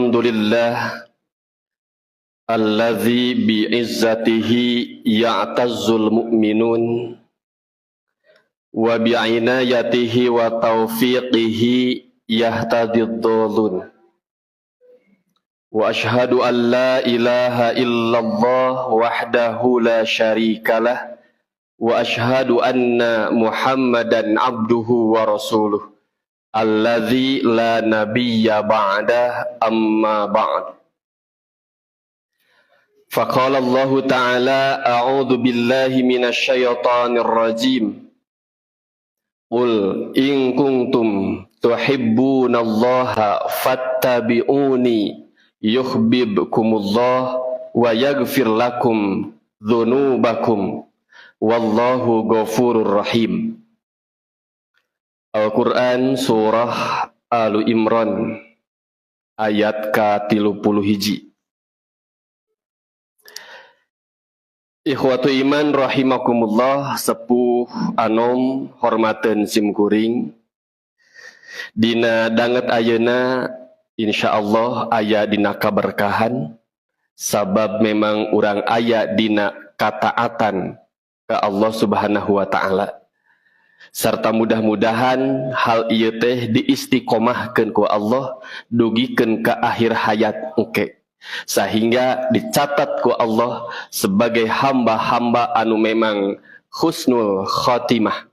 Alhamdulillah alladzi bi'izzatihi ya'tazzul mu'minun wa bi'inayatihi wa taufiqihi yahtadid dhalun. Wa ashhadu an la ilaha illallah wahdahu la syarikalah wa ashhadu anna Muhammadan abduhu wa rasuluh alladzi la nabiyya ba'dah, amma ba'd. Faqala Allah ta'ala, a'udzu billahi minasy syaithanir rajim. Qul in kuntum tuhibbunallaha fattabi'uni yuhibbukumullah wa yaghfir lakum dzunubakum wallahu ghafurur rahim. Al-Quran Surah Alu Imran ayat ka-31. Ikhwatu iman rahimakumullah, sepuh anom hormaten simkuring. Dina danget ayeuna insyaallah aya dina kaberkahan, sabab memang urang aya dina kataatan ka Allah Subhanahu wa taala. Serta mudah-mudahan hal ieu teh diistiqomahkeun ku Allah dugikeun ka akhir hayat engke, sehingga dicatat ku Allah sebagai hamba-hamba anu memang husnul khatimah.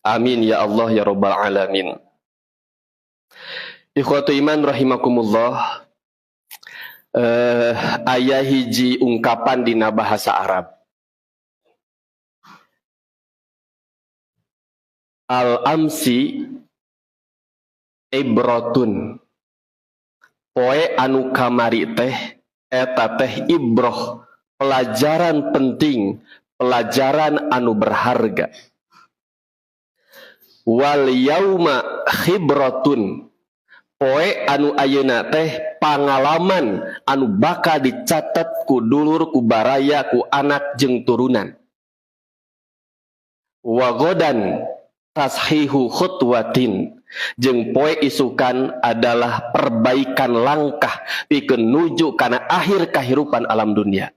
Amin ya Allah ya rabbal alamin. Ikhwatu iman rahimakumullah, aya hiji ungkapan dina bahasa Arab. Al-amsi ibratun. Poe anu kamari teh eta teh ibroh, pelajaran penting, pelajaran anu berharga. Wal yauma khibratun. Poe anu ayeuna teh pangalaman anu bakal dicatat ku dulur, ku baraya, ku anak jeung turunan. Wa godan tashihu khutwatin, jeung poe isukan adalah perbaikan langkah pikeun nuju kana akhir kahirupan alam dunia.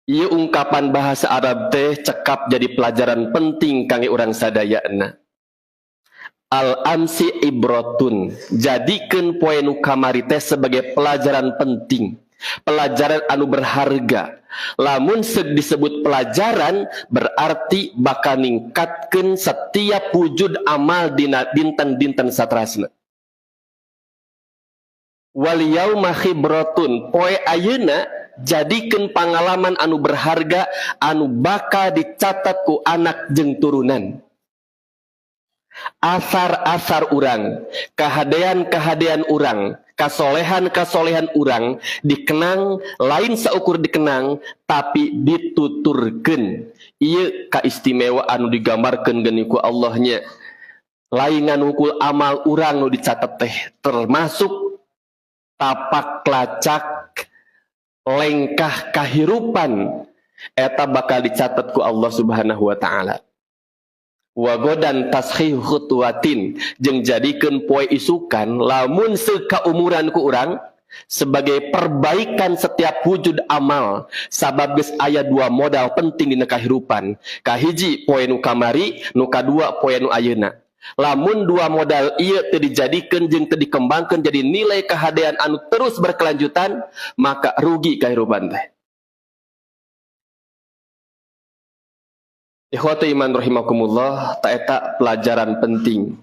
Ieu ungkapan bahasa Arab teh cekap jadi pelajaran penting kangge urang sadayana. Al-amsi ibratun, jadikeun poe nu kamari teh sebagai pelajaran penting, pelajaran anu berharga. Lamun disebut pelajaran berarti bakal ningkatkeun setiap wujud amal dina dinten-dinten satrasna. Wal yauma khibratun, poe ayeuna jadikeun pangalaman anu berharga anu bakal dicatat ku anak jeung turunan. Asar-asar urang, kahadean-kahadean urang, kasolehan-kasolehan urang dikenang, lain saukur dikenang tapi dituturkeun. Ieu kaistimewaan anu digambarkeun geuning ku Allahnya. Lain nganukul amal urang nu dicatet teh termasuk tapak lacak lengkah kahirupan eta bakal dicatat ku Allah Subhanahu wa taala. Wagodan tashih khutwatin, jeung jadikeun poe isukan lamun sekaumuran ku urang sebagai perbaikan setiap wujud amal, sabab geus aya dua modal penting dina kahirupan. Kahiji poe nu kamari, nu kadua poe nu ayeuna. Lamun dua modal ieu teu dijadikeun jeung teu dikembangkeun jadi nilai kahadean anu terus berkelanjutan, maka rugi kahirupan teh. Ikhwatu iman rahimakumullah, ta eta pelajaran penting.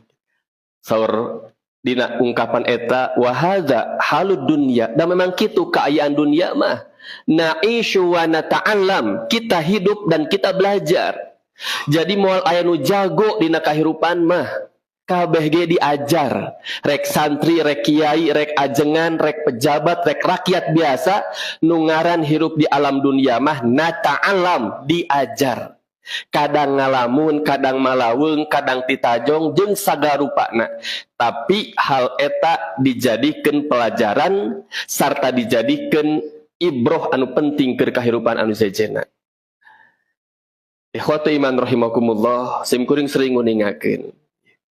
Saur dina ungkapan eta wa hadza halud dunya, dan memang kitu kaayaan dunia mah. Na'ishu wa nata'allam, kita hidup dan kita belajar. Jadi moal aya nu jago dina kahirupan mah. Kabeh ge diajar, rek santri, rek kiai, rek ajengan, rek pejabat, rek rakyat biasa, nu ngaran hirup di alam dunia mah nata'allam, diajar. Kadang ngalamun, kadang malaweung, kadang titajong jeung sagarupana. Tapi hal eta dijadikeun pelajaran sarta dijadikeun ibroh anu penting keur kahirupan anu sejenna. Ikhwatu iman rahimakumullah, sim kuring sering nguningakeun.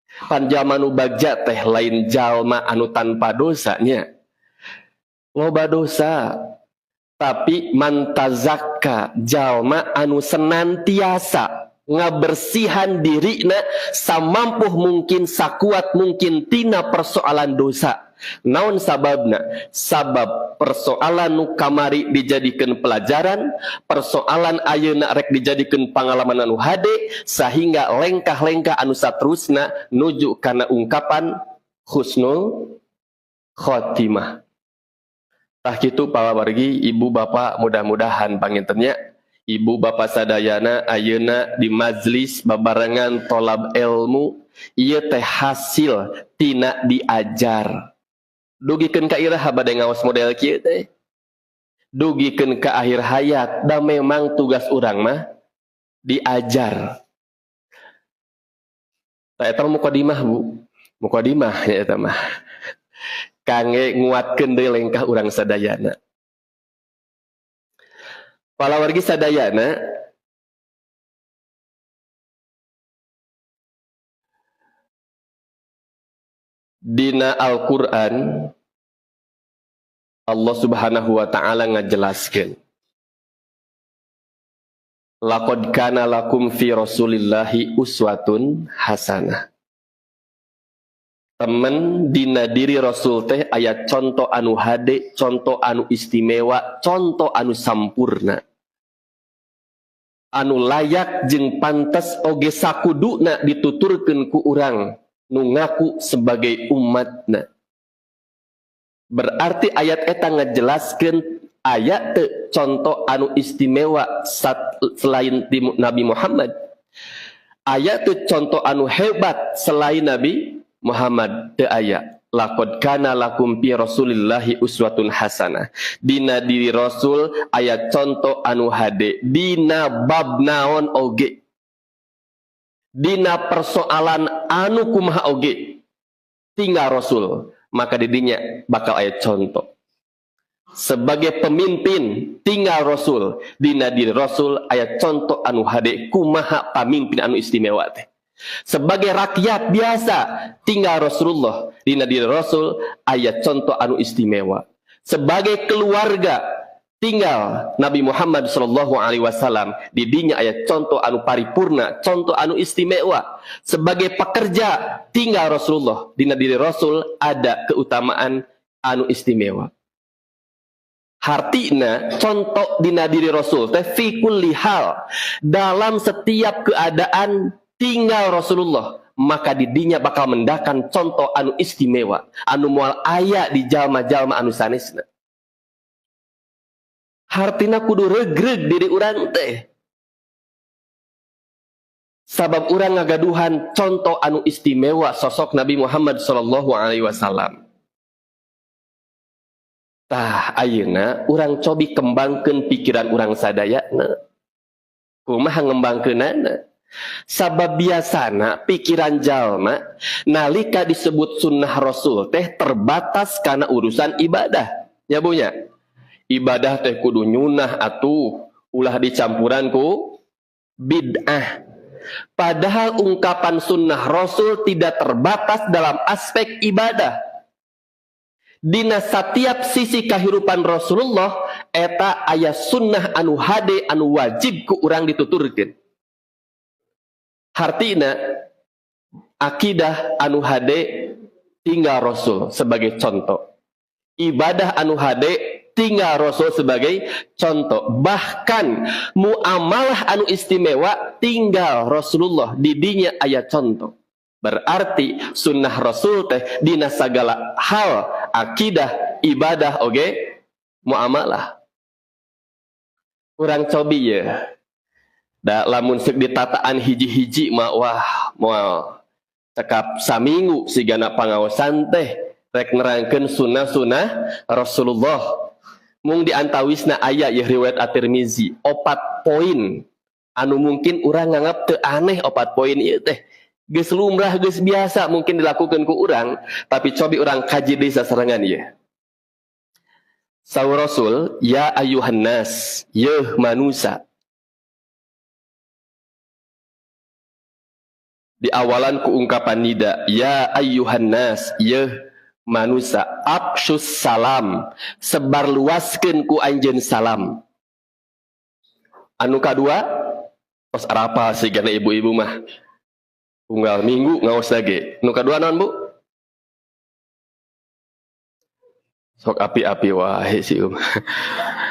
Pan jalma nu bagja teh lain jalma anu tanpa dosanya. Loba dosa. Tapi man tazakka, jalma anu senantiasa ngabersihan dirina samampuh mungkin, sakuat mungkin tina persoalan dosa. Naon sababna? Sabab persoalan nu kamari dijadikan pelajaran, persoalan ayeuna rek dijadikan pengalaman anu hade, sehingga lengkah-lengkah anu saterusna nuju kana ungkapan husnul khotimah. Tah kitu para wargi, ibu bapak, mudah-mudahan panginten nya ibu bapak sadayana ayeuna di majlis babarengan tolab ilmu ieu teh hasil tina diajar. Dugikeun ka iraha bade ngaos model kieu teh? Dugikeun ka akhir hayat, da memang tugas urang mah diajar. Tah eta mukadimah, Bu. Mukadimah ya eta mah. Kangge nguatkeun deui lengkah urang sadayana. Palawargi sadayana, dina Al-Qur'an Allah Subhanahu wa ta'ala ngajelaskeun, laqad kana lakum fi rasulillahi uswatun hasanah. Temen, dina diri Rasul teh aya contoh anu hade, contoh anu istimewa, contoh anu sampurna, anu layak jeung pantes oge sakuduna dituturkeun ku urang nu ngaku sebagai umatna. Berarti ayat eta ngajelaskeun aya teu contoh anu istimewa selain Nabi Muhammad. Aya teu contoh anu hebat selain Nabi Muhammad? Teu aya. Laqad kana lakum fi rasulillahi uswatun hasanah. Dina diri Rasul aya contoh anu hade, dina bab naon oge, dina persoalan anu kumaha oge, tinggal Rasul, maka didinya bakal aya contoh. Sebagai pemimpin tinggal Rasul, dina diri Rasul aya contoh anu hade kumaha pamimpin anu istimewa teh. Sebagai rakyat biasa tinggal Rasulullah, dina diri Rasul aya contoh anu istimewa. Sebagai keluarga tinggal Nabi Muhammad sallallahu alaihi wasallam, di dinya aya contoh anu paripurna, contoh anu istimewa. Sebagai pekerja tinggal Rasulullah, dina diri Rasul ada keutamaan anu istimewa. Hartina contoh dina diri Rasul teh fi kulli hal, dalam setiap keadaan tinggal Rasulullah, maka didinya bakal mendakan contoh anu istimewa, anu moal aya di jalma-jalma anu sanesna. Hartina kudu regreg diri urang teh, sabab urang ngagaduhan contoh anu istimewa sosok Nabi Muhammad sallallahu alaihi wasallam. Tah ayeuna urang cobi kembangkeun pikiran urang sadayana. Kumaha ngembangkeunana? Sabab biasana pikiran jalma nalika disebut sunnah Rasul teh terbatas karena urusan ibadah. Ya bunya, ibadah teh kudu nyunah atuh, ulah dicampuran ku bid'ah. Padahal ungkapan sunnah Rasul tidak terbatas dalam aspek ibadah. Dina setiap sisi kehidupan Rasulullah eta aya sunnah anu hade anu wajib ku urang dituturkeun. Hartina akidah anu hade tinggal Rasul sebagai contoh. Ibadah anu hade tinggal Rasul sebagai contoh. Bahkan muamalah anu istimewa tinggal Rasulullah, didinya aya contoh. Berarti sunnah Rasul teh dina sagala hal, akidah, ibadah oge muamalah. Urang cobi ya. Da lamun seuk ditataan hiji-hiji mah wah moal cekap saminggu sigana pangaosan teh rek nerangkeun sunnah-sunnah Rasulullah. Mung diantawisna aya yeuh riwayat At-Tirmizi 4 poin anu mungkin urang nganggap teu aneh 4 poin ieu teh. Geus lumrah, geus biasa mungkin dilakukan ku urang, tapi cobi urang kaji deui sasarengan ieu. Saur Rasul, ya ayuhan nas, yeuh manusia. Di awalan ku ungkapan nida, ya ayyuhan nas, yeuh manusia, afsyus salam, sebar luaskeun ku anjeun salam. Anu kadua, tos arapal sigana ibu-ibu mah. Unggal minggu ngaos lagi. Nu kadua naon, Bu? Sok api-api wae si Um.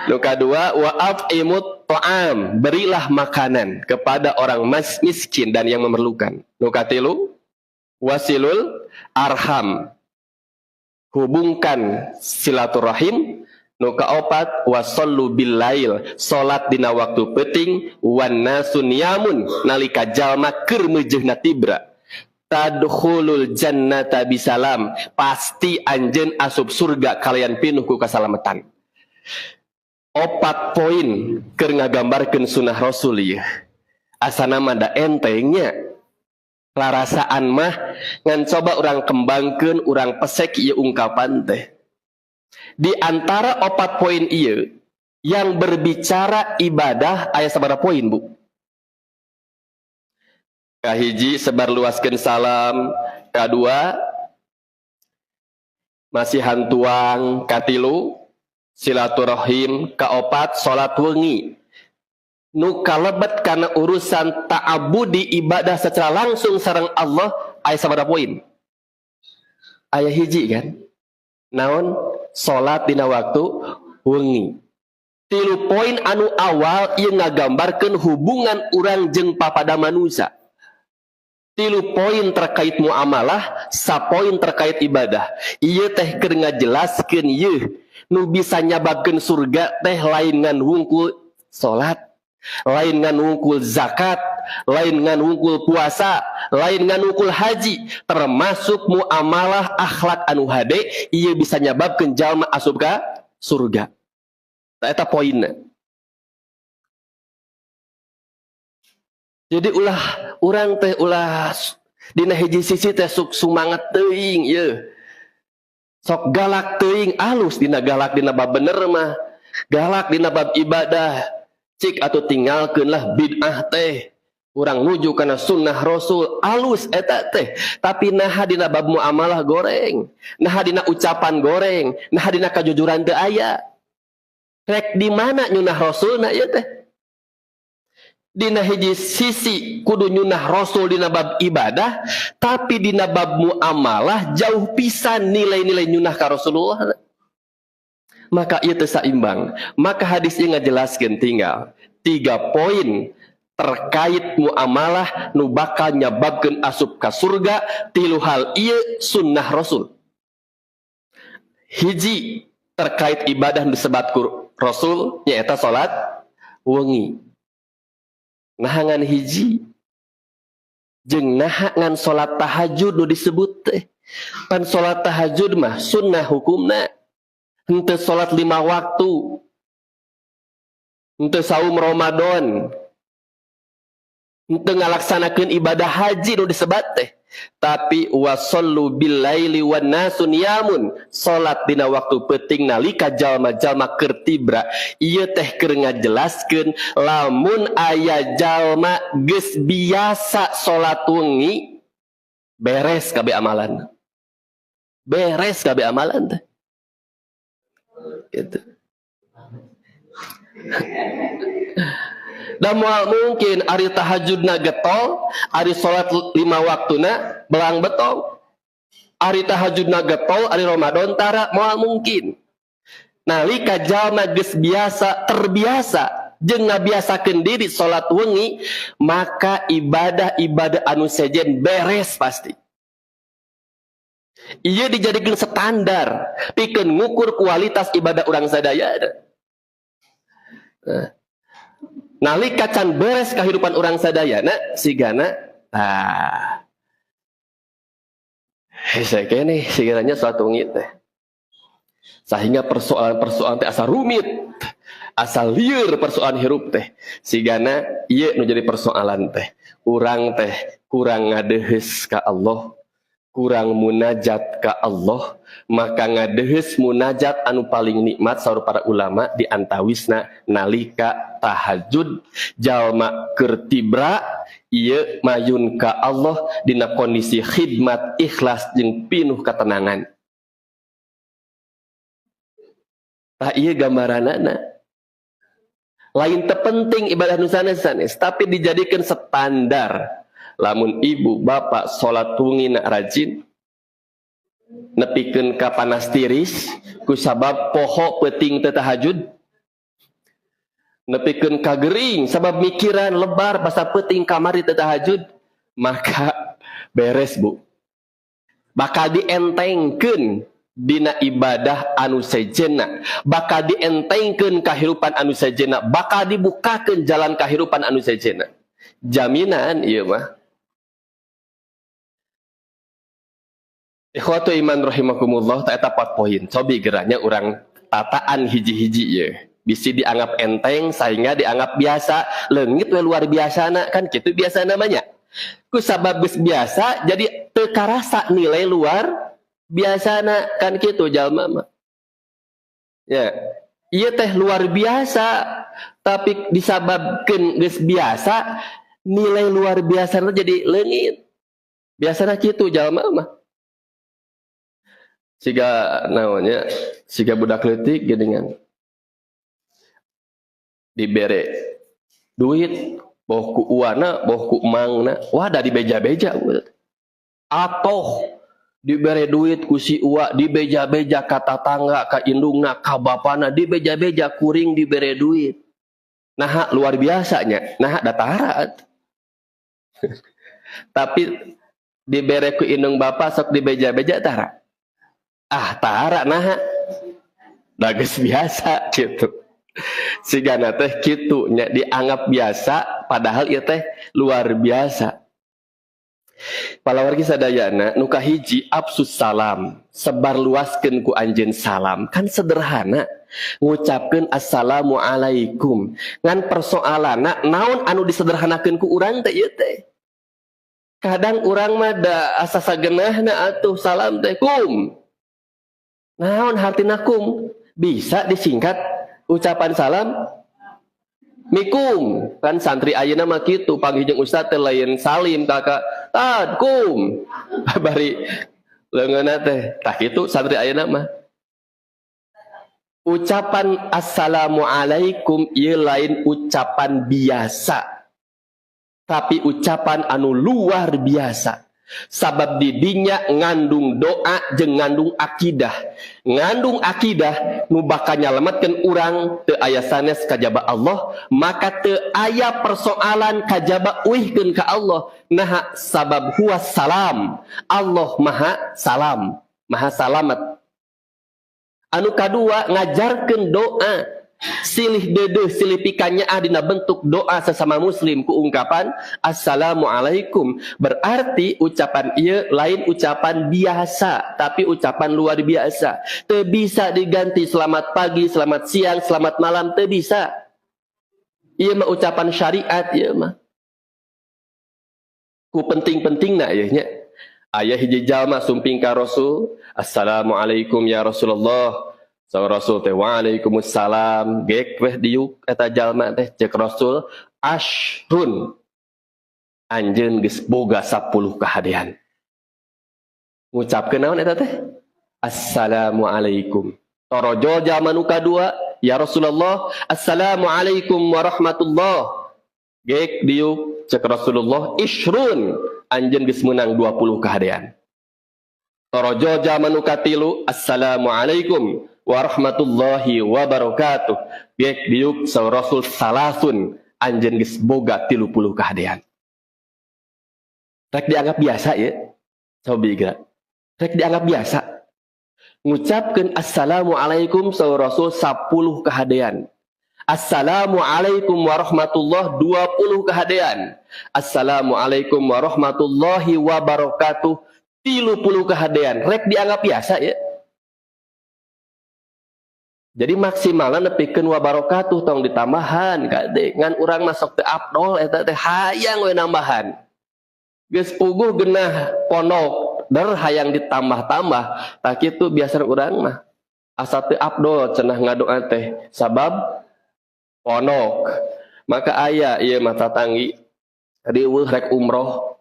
Nu kadua, wa at'imut ta'am, berilah makanan kepada orang miskin dan yang memerlukan. Nu katilu, wasilul arham, hubungkan silaturahim. Nu kaopat, wasallu bil lail, salat dina waktu peuting, wan nasu niyamun, nalika jalma keur meujeuhna tibra. Tadkhulul jannata bisalam, pasti anjeun asup surga kalian pinuh ku kasalamatan. 4 poin keur ngagambarkeun sunnah Rasul ieu. Asana mah da entengnya. Rarasaan mah ngan coba urang kembangkeun, urang pesek ieu ungkapan teh. Di antara 4 poin ieu yang berbicara ibadah aya sabaraha poin, Bu? Kahiji, sebarluaskeun salam. Kadua, masihan tuang. Katilu, silaturahim. Kaopat, salat wengi. Nu kalebet kana urusan ta'abudi ibadah secara langsung sareng Allah aya sabaraha poin? Aya hiji kan? Naon? Salat dina waktu wengi. 3 poin anu awal ieu ngagambarkeun hubungan urang jeung papada manusia. 3 poin terkait muamalah, 1 poin terkait ibadah. Ieu teh keur ngajelaskeun ieu nu bisa nyababkeun surga teh lain ngan wungkul salat, lain ngan wungkul zakat, lain ngan wungkul puasa, lain ngan wungkul haji, termasuk muamalah akhlak anu hade ieu bisa nyababkeun jalma asup ka surga. Tah eta poinna. Jadi ulah urang teh ulah dina hiji sisi teh sok sumanget teuing ieu. Sok galak teuing, alus dina galak dina bab bener mah. Galak dina bab ibadah. Cik atuh tinggalkeun lah bid'ah teh. Urang nuju kana sunnah Rasul, alus eta teh. Tapi naha dina bab muamalah goreng, naha dina ucapan goreng, naha dina kajujuran teu aya. Rek di mana nyunah Rasulna ieu teh? Dina hiji sisi kudu nyunah Rasul dina bab ibadah, tapi dina bab muamalah jauh pisan nilai-nilai nyunah ka Rasulullah. Maka ieu teu saimbang. Maka hadis ieu ngajelaskeun tinggal 3 poin terkait muamalah nu bakal nyababkeun asup ka surga. 3 hal ieu sunnah Rasul. Hiji terkait ibadah nu disebat ku Rasul nyaeta salat wengi. Nahangan hiji jeung naha ngan salat tahajud nu disebut teh. Pan salat tahajud mah sunnah hukumna. Henteu salat 5 waktu. Henteu saum Ramadan. Henteu ngalaksanakeun ibadah haji nu disebat teh. Tapi wasallu bil laili wan nasu niyamun, salat dina waktu peuting nalika jalma-jalma keur tibra. Ieu teh keur ngajelaskeun lamun aya jalma geus biasa salat wengi, beres kabeh amalan. Beres kabeh amalan teh. Gitu. Dan moal mungkin ari tahajudna getol, ari salat 5 waktuna belang betong. Ari tahajudna getol, ari Ramadan tara, moal mungkin. Nalika jalma geus biasa, terbiasa jeung ngabiasakeun diri salat wengi, maka ibadah-ibadah anu sejen beres pasti. Ieu dijadikeun standar pikeun ngukur kualitas ibadah urang sadaya. Nah, nalika can beres kehidupan urang sadayana sigana tah hese keneh sigananya suatu wengi teh. Sehingga persoalan-persoalan teh asa rumit, asa lieur persoalan hirup teh. Sigana ieu nu jadi persoalan teh. Urang teh kurang ngadeheus ka Allah, kurang munajat ka Allah, maka ngadeheus munajat anu paling nikmat saur para ulama di antawisna nalika tahajud jalma keur tibra Ieu mayun ka Allah dina kondisi khidmat ikhlas jeung pinuh ketenangan. Tah ieu gambaranana. Lain terpenting ibadah nu sanes-sanes, tapi dijadikan standar. Lamun ibu bapak salat wungina rajin nepikeun ka panas tiris ku sabab poho peuting teu tahajud, nepikeun ka gering sabab mikiran lebar basa peuting kamari teu tahajud, maka beres bu. Bakal dientengkeun dina ibadah anu sejenna, bakal dientengkeun kahirupan anu sejenna, bakal dibukakeun jalan kahirupan anu sejenna. Jaminan ieu mah. Ikhwatu iman rahimakumullah, ta eta 4 poin. Cobi gerahnya urang tataan hiji-hiji ye. Bisi dianggap enteng sehingga dianggap biasa, leungit we luar biasana kan kitu biasa namanya. Ku sabab geus biasa jadi teu karasa nilai luar biasana kan kitu jalma mah. Ya, ieu teh luar biasa tapi disababkeun geus biasa nilai luar biasana jadi leungit. Biasana kitu jalma mah. Siga naonnya, siga budak leutik geuningan. Dibere duit boh ku uana, boh ku emangna, wah da dibeja-beja. Atoh dibere duit ku si ua, dibeja-beja ka tatangga, ka indungna, ka bapana, dibeja-beja kuring dibere duit. Nah, luar biasanya, nah datara. Tapi dibere ku indung bapa sok dibeja-beja tara. Ah, tara nah. Da geus biasa gitu. Sigana teh kitu nya dianggap biasa padahal ieu teh luar biasa. Palawargi sadayana nu kahiji absus salam, sebar luaskeun ku anjeun salam kan sederhana. Ngucapkeun assalamualaikum. Ngan persoalanna naon anu disederhanakeun ku urang teh ieu teh. Kadang urang mah da asa sagenahna atuh salam teh kum. Naon hartina kum? Bisa disingkat ucapan salam mikum. Kan santri ayeuna mah kitu panggih jeung ustad teh lain salim kakak tad kum. Bari leungeunna teh tah kitu santri ayeuna mah. Ucapan assalamualaikum ieu lain ucapan biasa, tapi ucapan anu luar biasa. Sabab didinya ngandung doa jeung ngandung akidah. Ngandung akidah nu bakal nyalametkeun urang teu aya sanes kajaba Allah, maka teu aya persoalan kajaba uihkeun ka Allah. Naha sabab huwa salam. Allah maha salam, maha salamat. Anu kadua ngajarkeun doa. Silih dedeh, silih pikannya dina bentuk doa sesama muslim ku ungkapan assalamualaikum. Berarti ucapan ieu lain ucapan biasa, tapi ucapan luar biasa. Teu bisa diganti selamat pagi, selamat siang, selamat malam, teu bisa. Ieu mah ucapan syariat ieu mah. Ku penting-pentingna ieu nya. Aya hiji jalma sumping ka Rasul, assalamualaikum ya Rasulullah. Sa Rasul teh waalaikumsalam, gek weh diuk eta jalma teh cek Rasul ashrun. Anjeun geus boga 10 kahadean. Ngucapkeun naon eta teh? Assalamualaikum. Torojol jalma nu kadua, ya Rasulullah, assalamualaikum warahmatullah. Gek diuk cek Rasulullah ishrun. Anjeun geus meunang 20 kahadean. Torojol jalma nu katilu, assalamualaikum warahmatullahi wabarakatuh. Gek diuk sa Rasul salasun, anjeun geus boga 30 kahadean. Rek dianggap biasa ya. Cobi geura. Rek dianggap biasa. Ngucapkeun assalamualaikum sa Rasul 10 kahadean. Assalamualaikum warahmatullah 20 kahadean. Assalamualaikum warahmatullahi wabarakatuh 30 kahadean. Rek dianggap biasa ya. Jadi maksimalna nepikeun wabarakatuh tong ditambahan kade. Ngan urang masuk teu abdol eta teh hayang we nambahan. Geus puguh genah pondok der hayang ditambah-tambah. Tah kitu biasa urang mah. Asa teu abdol cenah ngadoa teh sabab pondok. Maka aya ieu mah tatanggi Riweuh rek umroh.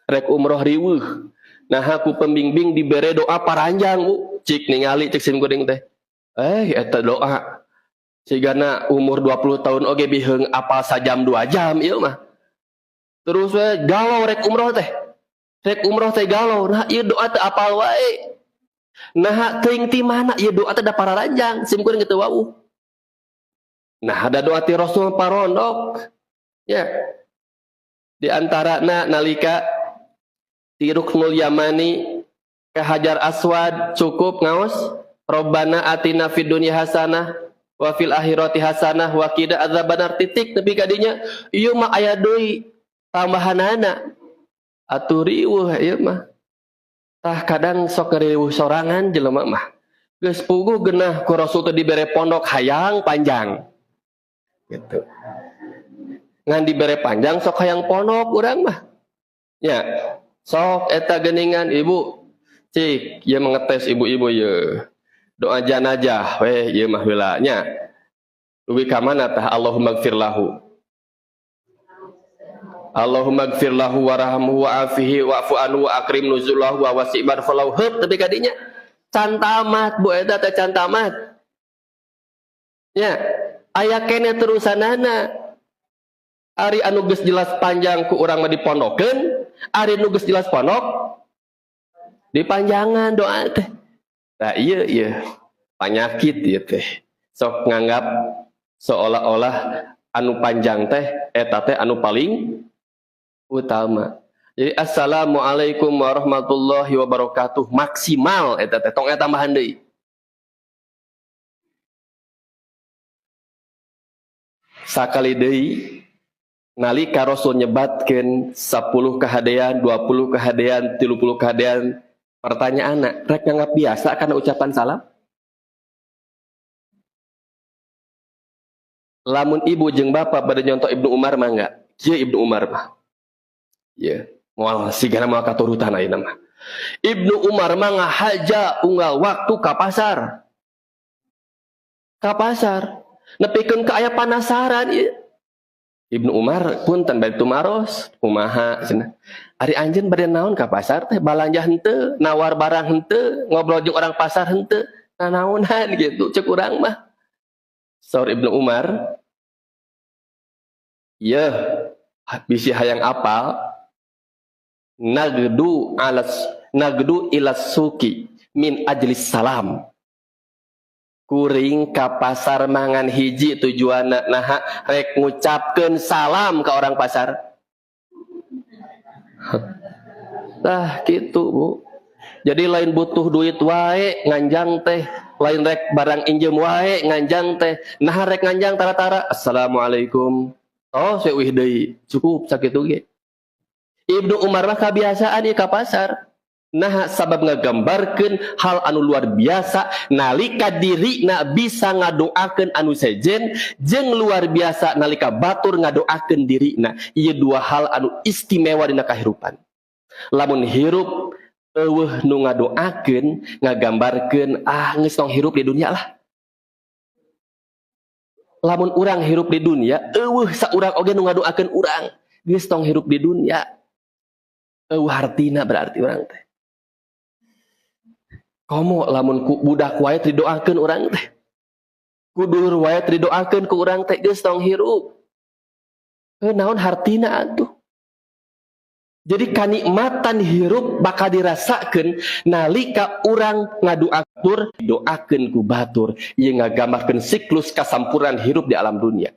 Rek umroh riweuh. Nah aku pembimbing dibere doa paranjang bu. Cik ningali cik sim kuring teh. Eta doa. Sigana umur 20 tahun oge biheung apal sajam 2 jam ieu mah. Terus we galau rek umroh teh. Rek umroh teh galau. Nah ieu doa teh apal wae. Nah teuing ti mana ieu doa teh da pararanjang sim kuring teu wawuh. Nah ada doa ti Rasul parondok. Ya. Di antarana nalika ti Ruknul Yamani ke Hajar Aswad cukup ngaos Rabbana atina fid dunya hasanah wa fil akhirati hasanah wa qina adzabannar titik nepi ka dinya ieu mah aya deui tambahanana atuh riweuh ieu mah. Tah kadang sok ngariweuh sorangan jelema mah. Geus puguh geunah ku Rasul teh dibere pondok hayang panjang. Gitu. Ngan dibere panjang sok hayang pondok urang mah. Ya. Sok eta geuningan ibu. Cik, ieu mengetes ibu-ibu ye. Doa janajah weh ieu mah heula nya. Dugi ka mana tah Allahumma gfir lahu. Allahumma gfir lahu warhamhu wa'afihi wa'fu anhu wa akrim nuzulahu wa wasi' madkhalahu. Heup tapi kadinya can tamat bu eta teh can tamat. Ya, aya keneh terusanana. Ari anu geus jelas panjang ku urang mah dipondokeun, ari nu geus jelas pondok dipanjangan doa teh. Tah ieu ieu panyakit ieu teh. Sok nganggap seolah-olah anu panjang teh eta teh anu paling utama. Jadi assalamualaikum warahmatullahi wabarakatuh maksimal eta teh tong eta tambahan deui. Sakali deui nalika Rasul nyebatkeun 10 kahadean, 20 kahadean, 30 kahadean, pertanyaanna rek nganggap biasa kana ucapan salam? Lamun ibu jeung bapak bade nyontoh Ibnu Umar mangga. Kieu Ibnu Umar mah. Ye, moal sigana moal katurutan ayeuna mah. Ibnu Umar mah ngahaja unggal waktu ka pasar. Ka pasar. Nepikeun ka aya panasaran ieu. Ibnu Umar punten bade tumaros, kumaha cenah. Ari anjeun bade naon ka pasar teh? Balanja henteu, nawar barang henteu, ngobrol jeung orang pasar henteu, nanaonan gitu cek urang mah. Saur Ibnu Umar, yeuh bisi hayang apal nagdu alas nagdu ilas suki min ajlis salam. Kuring ka pasar mangan hiji tujuanna naha rek ngucapkeun salam ka orang pasar. Tah kitu Bu. Jadi lain butuh duit wae nganjang teh, lain rek barang injem wae nganjang teh. Nah rek nganjang tara-tara assalamualaikum. Oh seuih deui, cukup sakitu ge. Ibnu Umar mah kabiasaan ieu ka pasar. Nah sabab ngagambarkeun hal anu luar biasa nalika dirina bisa ngadoakeun anu sejen jeung luar biasa nalika batur ngadoakeun dirina. Ieu dua hal anu istimewa dina kahirupan. Lamun hirup eueuh nu ngadoakeun ngagambarkeun ah geus tong hirup di dunia lah. Lamun urang hirup di dunia eueuh saurang oge nu ngadoakeun urang geus tong hirup di dunia. Eueuh hartina berarti urang teh. Komo lamun ku budak wae didoakeun urang teh. Ku dulur wae didoakeun ku urang teh geus tong hirup. Naon hartina atuh? Jadi kanikmatan hirup bakal dirasakeun nalika urang ngaduatur doakeun ku batur. Ieu ngagambarkeun siklus kasampuran hirup di alam dunia.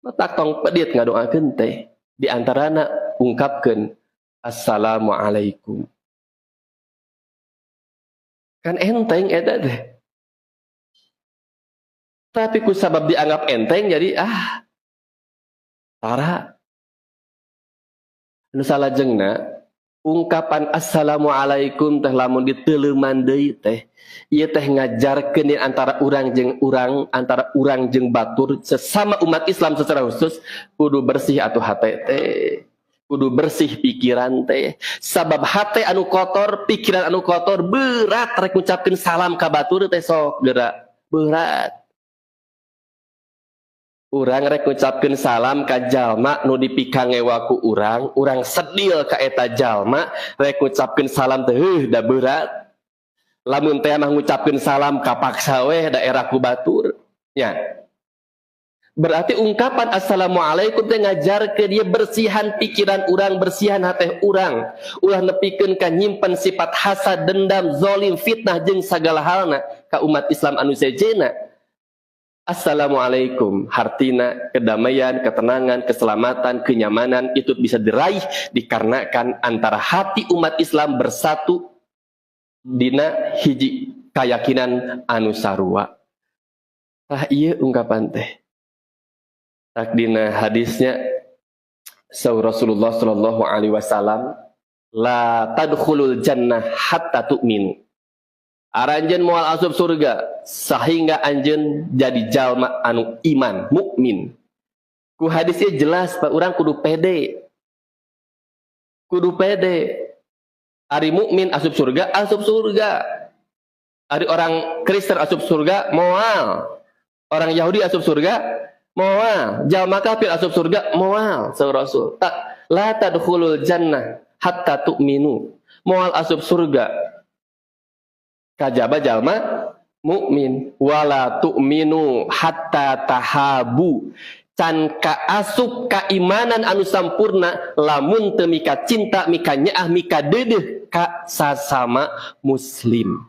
Matak tong pedit ngadoakeun teh. Di antarana ungkapkeun assalamualaikum. Kan enteng eta teh. Tapi ku sabab dianggap enteng jadi ah tara. Nu salajengna ungkapan assalamualaikum teh lamun diteuleuman deui teh ieu teh ngajarkeun antara urang jeung urang, antara urang jeung batur sesama umat Islam secara khusus kudu bersih atuh hate teh. Kudu bersih pikiran teh. Sabab hate anu kotor, pikiran anu kotor berat rek ngucapkeun salam ka batur teh sok geura berat. Urang rek ngucapkeun salam ka jalma nu dipikangewa ku urang, urang sedil ka eta jalma, rek ngucapkeun salam teh heuh da berat. Lamun teh mah ngucapkeun salam kapaksa weh daerah ku batur. Ya. Berarti ungkapan assalamualaikum teh ngajarkeun dia bersihan pikiran urang, bersihan hate urang. Ulah nepikeun ka nyimpen sifat hasad, dendam, zalim, fitnah jeung sagala halna ka umat Islam anu sejenna. Assalamualaikum hartina kedamaian, ketenangan, keselamatan, kenyamanan itu bisa diraih dikarenakan antara hati umat Islam bersatu dina hiji keyakinan anu sarua. Tah ieu ungkapan teh. Tak dina hadisnya saur Rasulullah sallallahu alaihi wasallam, la tadkhulul jannah hatta tu'minu. Aranjeun moal asup surga sehingga anjeun jadi jalma anu iman, mukmin. Ku hadisnya jelas Pak, urang kudu pede. Kudu pede. Ari mukmin asup surga, asup surga. Ari orang Kristen asup surga, moal. Orang Yahudi asup surga, moal. Jalma kafir asup surga, moal. Saur Rasul. Tak la tadkhulul jannah hatta tu'minu. Moal asup surga kajaba jalma mukmin, wala tu'minu hatta tahabu. Can kaasup keimanan anu sampurna lamun teu mika cinta, mika nyaah, mika deudeuh ka sasama muslim.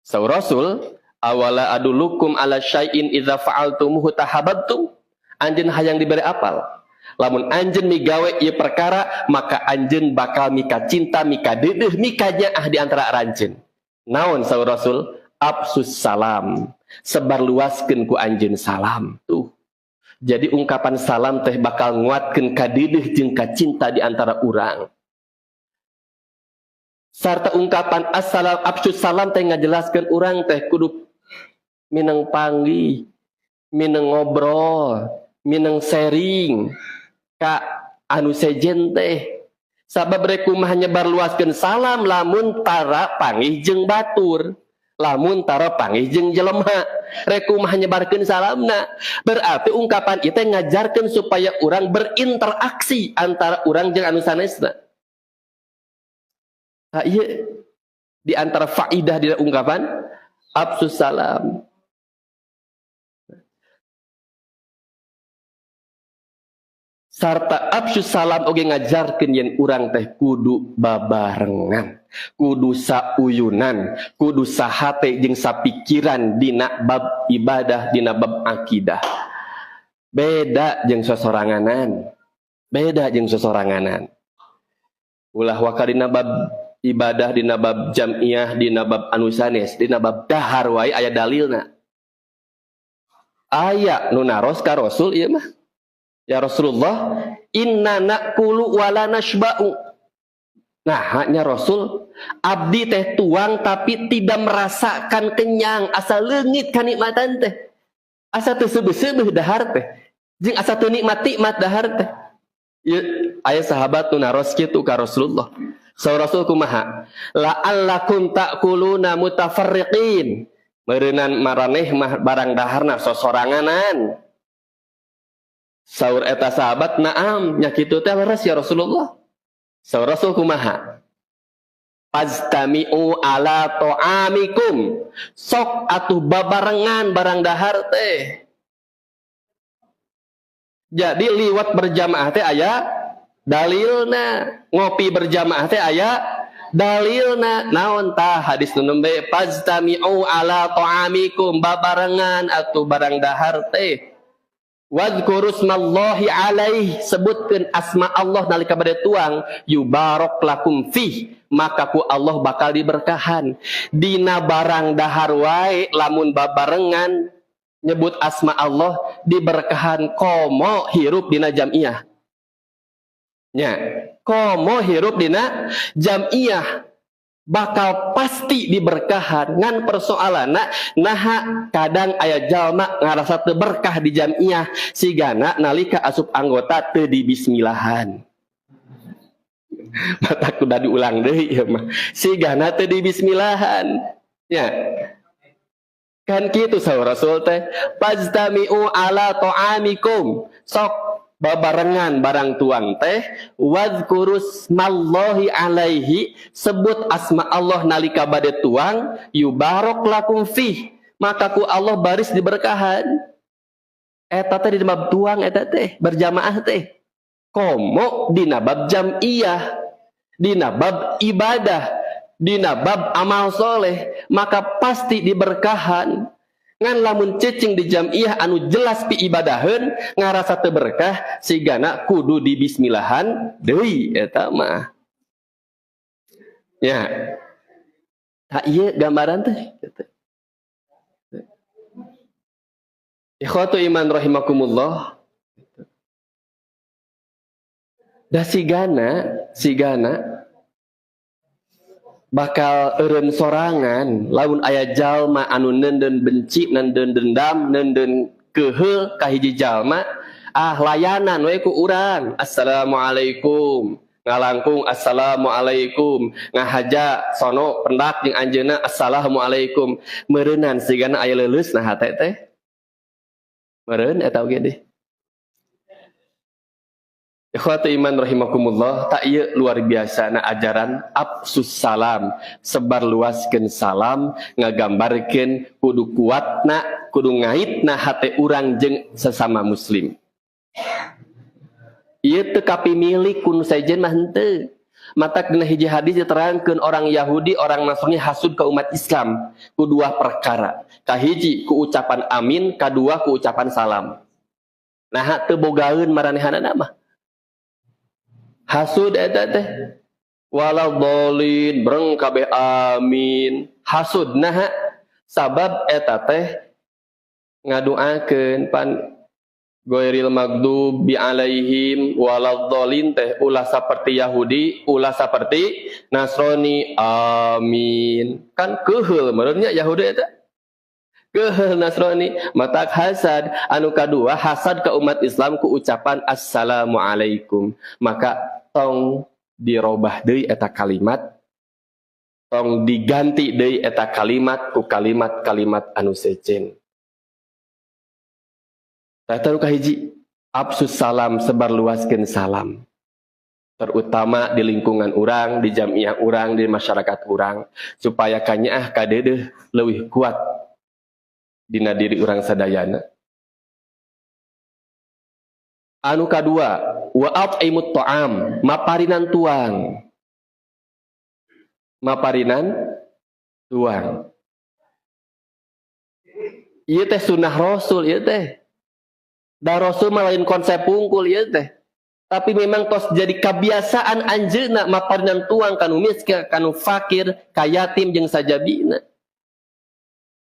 Saur Rasul, awala adulukum ala syai'in idza fa'altumuhu tahabbtum. Anjeun hayang diberi apal, lamun anjeun migawe ieu perkara maka anjeun bakal mika cinta, mika deudeuh, mika nyaah di antara aranjeun. Naon saur Rasul? Afsus salam. Sebar luaskeun ku anjeun salam. Tuh. Jadi ungkapan salam teh bakal nguatkeun kadeudeuh jeung kacinta di antara urang. Sarta ungkapan assalam afsus salam teh ngajelaskeun urang teh kudu mineng panggih, mineng ngobrol, mineng sharing ka anu sejen teh. Sabab rek kumaha nyebar luaskeun salam lamun tara panggih jeung batur, lamun tara panggih jeung jelema, rek kumaha nyebarkeun salamna. Berarti ungkapan itu ngajarkeun supaya urang berinteraksi antara urang jeung anu sanesna. Nah, iya di antara faidah di ungkapan afsus salam. Sarta afsus salam oge ngajarkeun yen urang teh kudu babarengan, kudu sauyunan, kudu sahate jeung sapikiran dina bab ibadah, dina bab akidah. Beda jeung sosoranganan. Beda jeung sosoranganan. Ulah waka dina bab ibadah, dina bab jamiah, dina bab anu sanes, dina bab dahar wae aya dalilna. Aya nu naros ka Rasul ieu mah. Ya Rasulullah, inna na'kulu wala nashba'u. Nah, hanya Rasul, abdi teh tuang tapi tidak merasakan kenyang, asa leungit kanikmatan teh. Asa teu seubeuh-seubeuh dahar teh. Jeung asa teu nikmat-nikmat dahar teh. Ya, aya sahabat nu naros kitu ka Rasulullah. Saur Rasul kumaha? La'allakum ta'kuluna mutafarriqin. Meureunnan maraneh mah barang daharna sosoranganan. Saur eta sahabat, naam, nya kitu teh leres ya Rasulullah. Saur Rasul kumaha? Fajtami'u ala ta'amikum. Sok atuh babarengan barang dahar teh. Jadi liwat berjamaah teh aya dalilna, ngopi berjamaah teh aya dalilna. Naon tah hadis nu nembe fajtami'u ala ta'amikum, babarengan atuh barang dahar teh. Wadhkuru smallahi alaih, sebutkeun asma Allah nalika bade tuang, yubarok lakum fih, maka ku Allah bakal diberkahan. Dina barang dahar wae lamun babarengan nyebut asma Allah diberkahan, komo hirup dina jamiah. Nya, komo hirup dina jamiah bakal pasti diberkahan. Ngan persoalanna naha kadang aya jalma ngarasa teu berkah di jamiah sigana nalika asup anggota teu dibismillahan. Mata kuda diulang deui ieu mah. Sigana teu dibismillahan. Nya. Kan kitu saur Rasul teh, fajtami'u ala ta'amikum. Sok babarengan barang tuang teh, wadhkurusmallahi alaihi, sebut asma Allah nalika bade tuang, yubarok lakum fih, maka ku Allah baris diberkahan. Eta teh di bab tuang eta teh berjamaah teh. Komo dina bab jam'iyah, dina bab ibadah, dina bab amal soleh, maka pasti diberkahan. Ngan lamun cicing di jam'iyah anu jelas pi ibadaheun ngarasa teu berkah, sigana kudu dibismillahan deui eta mah. Ya. Tak ieu gambaran teh. Ikhwatu iman rahimakumullah. Da sigana bakal eureun sorangan lamun aya jalma anu neundeun benci, neundeun dendam, neundeun keheul ka hiji jalma, ah layanan we ku urang. Assalamualaikum, ngalangkung assalamualaikum, ngahaja sono pendak jeung anjeunna assalamualaikum. Meureunan sigana aya leuleus na hate teh. Meureun eta oge deh. Ikhwatu iman rahimakumullah, tak ieu luar biasa na ajaran absus salam, sebar luaskeun salam, ngagambarkeun kudu kuatna, kudu ngaitna hate urang jeung sesama muslim. Ieu teu kapimilik ku nu sejen mah henteu. Matak dina hiji hadis diterangkeun orang Yahudi, orang Nasrani hasud ka umat Islam ku dua perkara. Kahiji ku ucapan amin, kadua ku ucapan salam. Nah teu bogaeun maranehanana mah. Hasud eta teh wala dhalin breng kabeh amin. Hasud naha sabab eta teh ngaduakeun pan ghairil maghdubi alaihim waladdallin teh ulah saperti Yahudi, ulah saperti Nasrani amin. Kan keuheul meureunnya Yahudi eta. Keuheul Nasrani matak hasad. Anu kadua hasad ka umat Islam ku ucapan assalamualaikum. Maka tong dirobah deui eta kalimat, tong diganti deui eta kalimat ku kalimat-kalimat anu sejen. Eta nu kahiji, absus salam, sebar luaskeun salam. Terutama di lingkungan urang, di jamiah urang, di masyarakat urang, supaya kanyaah kadeudeuh leuwih kuat dina diri urang sadayana. Anu kadua, wa at'imut ta'am, maparinan tuang. Maparinan tuang. Ieu teh sunnah Rasul ieu teh. Da Rasul mah lain konsep pungkul ieu teh. Tapi memang tos jadi kebiasaan anjeunna maparinan tuang kanu miskin, kanu fakir, ka yatim jeung sajabina.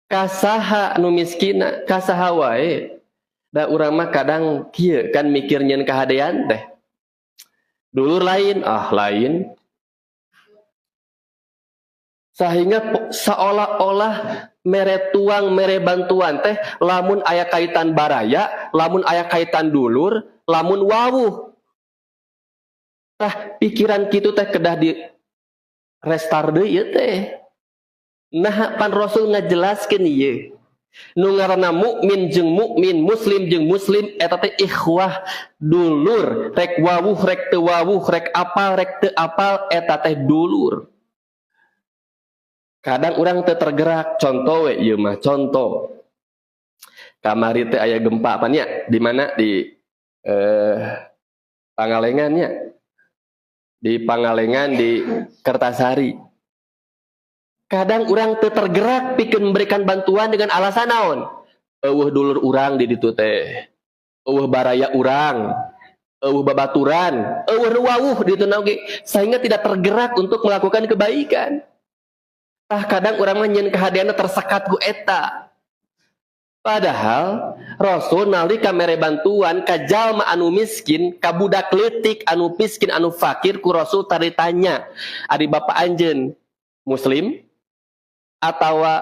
Kasaha nu miskina, kasaha wae. Da urang mah kadang kieu kan mikir nyeun kahadean teh. Dulur lain, ah lain. Sehingga seolah-olah mere tuang, mere bantuan teh lamun aya kaitan baraya, lamun aya kaitan dulur, lamun wawuh. Tah pikiran kitu teh kedah di restart deui ieu teh. Nah pan Rasul ngajelaskeun ieu. Nu ngaranna mukmin jeung mukmin, muslim jeung muslim eta teh ikhwah, dulur, rek wawuh rek teu wawuh, rek apal rek teu apal eta teh dulur. Kadang urang teu tergerak, contoh we ieu mah contoh. Kamari teh aya gempa apa nya? Di mana? Di Pangalengan nya. Di Pangalengan di Kertasari. Kadang urang teu tergerak pikeun memberikan bantuan dengan alasan naon? Eueuh dulur urang di ditu teh. Eueuh baraya urang, eueuh babaturan, eueuh nu wawuh di ditu oge, sehingga tidak tergerak untuk melakukan kebaikan. Tah kadang urang mah nyeun kahadeanna tersekat ku eta. Padahal Rasul nalika mere bantuan ka jalma anu miskin, ka budak leutik anu miskin anu fakir, ku Rasul taritanya, ari bapa anjeun muslim atawa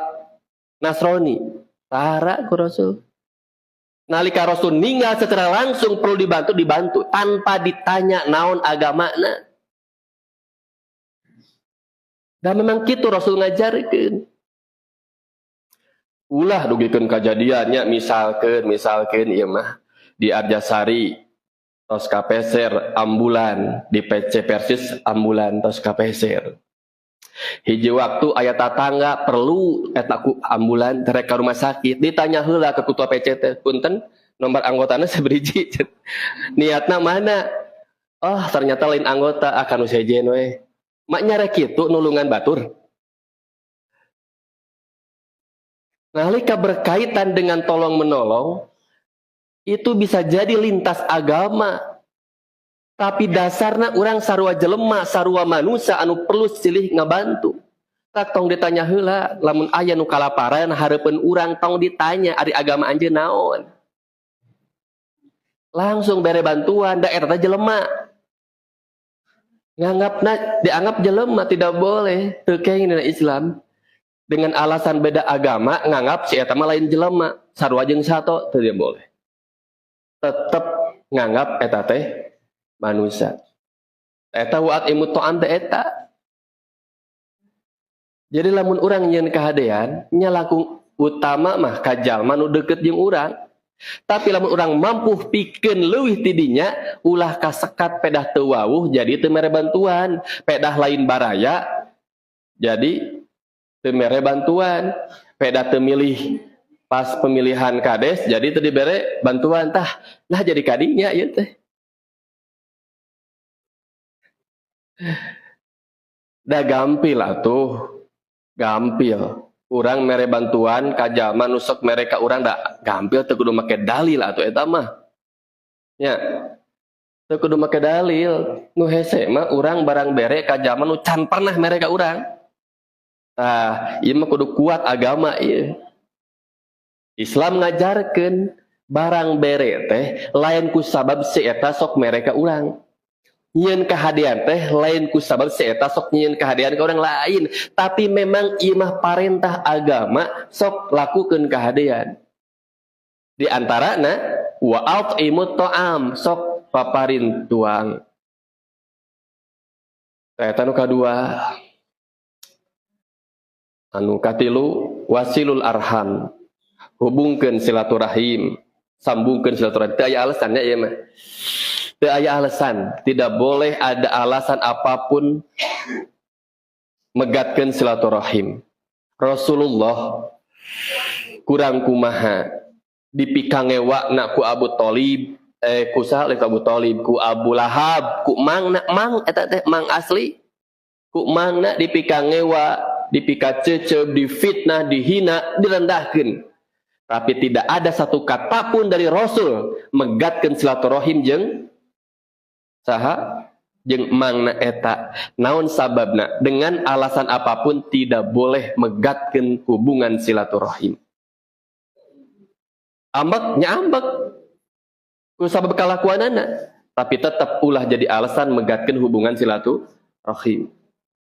Nasrani? Tara ku Rasul. Nalika Rasul ninggal secara langsung perlu dibantu, dibantu tanpa ditanya naon agamana. Dan memang kitu Rasul ngajarkeun. Ulah dugikeun kajadiannya, misalkeun ieu mah di Arjasari tos kapeser ambulan, di PC Persis ambulan tos kapeser. Hiji waktu aya tatangga perlu eta ku ambulan rek ka rumah sakit, ditanya heula ke ketua PC teh, punten nomor anggotana sabaraha, niatna mana? Oh, ternyata lain anggota, akan nu sejen we. Maknya rek kitu nulungan batur. Nalika berkaitan dengan tolong menolong, itu bisa jadi lintas agama. Tapi dasarna urang sarua jelema, sarua manusia anu perlu silih ngabantu. Tak tong ditanya heula, lamun aya nu kalaparan hareupeun urang tong ditanya ari agama anjeun naon. Langsung bere bantuan, da eta jelema. Nganggapna dianggap jelema tidak boleh, teu kenging dina Islam. Dengan alasan beda agama nganggap si eta mah lain jelema, sarua jeung sato teu boleh. Tetep nganggap eta teh manusia. Eta wa at'imut ta'am teh eta. Jadi lamun urang nyieun kahadean, nya langkung utama mah ka jalma nu deukeut jeung urang. Tapi lamun urang mampu pikeun leuwih ti dinya, ulah kasekat pedah teu wawuh jadi teu mere bantuan, pedah lain baraya jadi teu mere bantuan, pedah teu milih pas pemilihan kades jadi teu dibere bantuan tah. Nah jadi kadinya ieu teh. Da gampil atuh. Gampil. Urang mere bantuan ka jalma nu sok mere ka urang da gampil teu kudu make dalil atuh eta mah. Nya. Teu kudu make dalil. Nu hese mah urang barang bere ka jalma nu can pernah mere ka urang. Tah, ieu mah kudu kuat agama ieu. Islam ngajarkeun barang bere teh lain ku sabab si eta sok mere ka urang. Nyieun kahadean teh lain ku sabab si eta sok nyieun kahadean ka orang lain, tapi memang ieu mah parentah agama sok lakukeun kahadean. Di antarana wa at'imut ta'am, sok paparin tuang. Eta nu kadua. Anu katilu wasilul arham, hubungkeun silaturahim, sambungkeun silaturahim. Teu aya alasannya ieu mah. Teu aya alasan, tidak boleh ada alasan apapun megatkeun silaturahim. Rasulullah kurang kumaha dipikangewakna ku Abu Thalib, ku saha ku Abu Thalib, ku Abu Lahab, ku mangna mang eta teh mang asli. Ku mangna dipikangewa, dipikacecep, difitnah, dihina, direndahkeun. Tapi tidak ada satu kata pun dari Rasul megatkeun silaturahim jeung saha jeung mangna eta. Naon sababna? Dengan alasan apapun tidak boleh megatkeun hubungan silaturahim. Ambek nya ambek ku sabab kalakuanana, tapi tetap ulah jadi alasan megatkeun hubungan silaturahim.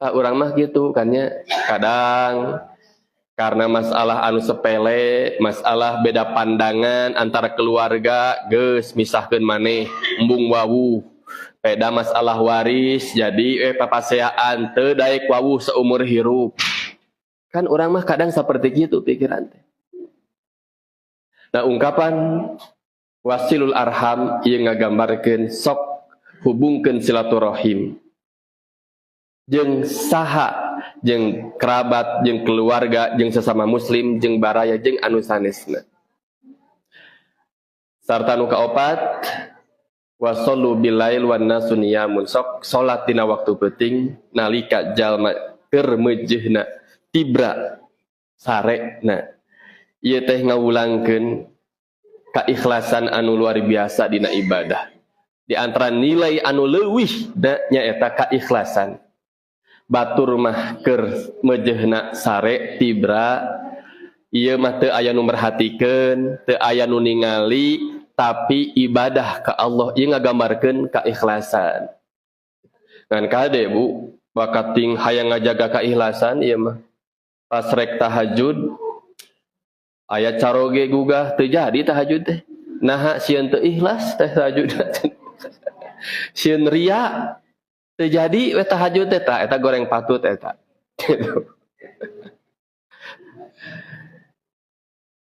Tah urang mah gitu kan nya, kadang karena masalah anu sepele, masalah beda pandangan antara keluarga, geus misahkeun maneh, embung wawuh. Beda masalah waris, jadi papaseaan teu daek wawuh seumur hirup. Kan urang mah kadang seperti gitu pikiran teh. Nah, ungkapan wasilul arham ieu ngagambarkeun sok hubungkeun silaturahim jeung saha, jeung kerabat, jeung keluarga, jeung sesama muslim, jeung baraya, jeung anu sanesna. Sarta nu kaopat, wasallu bilail wan nasu niyamun, sok salat dina waktu peuting nalika jalma keur meujeuhna tibra sarekna. Ieu teh ngawulangkeun kaikhlasan anu luar biasa dina ibadah. Di antara nilai anu leuwih nyaeta kaikhlasan. Batur mah keur meujeuhna sare tibra, ieu mah teu aya nu merhatikeun, teu aya nu ningali, tapi ibadah ka Allah ieu ngagambarkeun kaikhlasan. Ngan kade Bu, bakating hayang ngajaga kaikhlasan ieu mah. Pas rek tahajud aya caroge gugah teu jadi tahajud teh. Naha sieun teu ikhlas teh tahajud. Sieun ria teu jadi we tahajud teh, tah eta goreng patut eta. Gitu.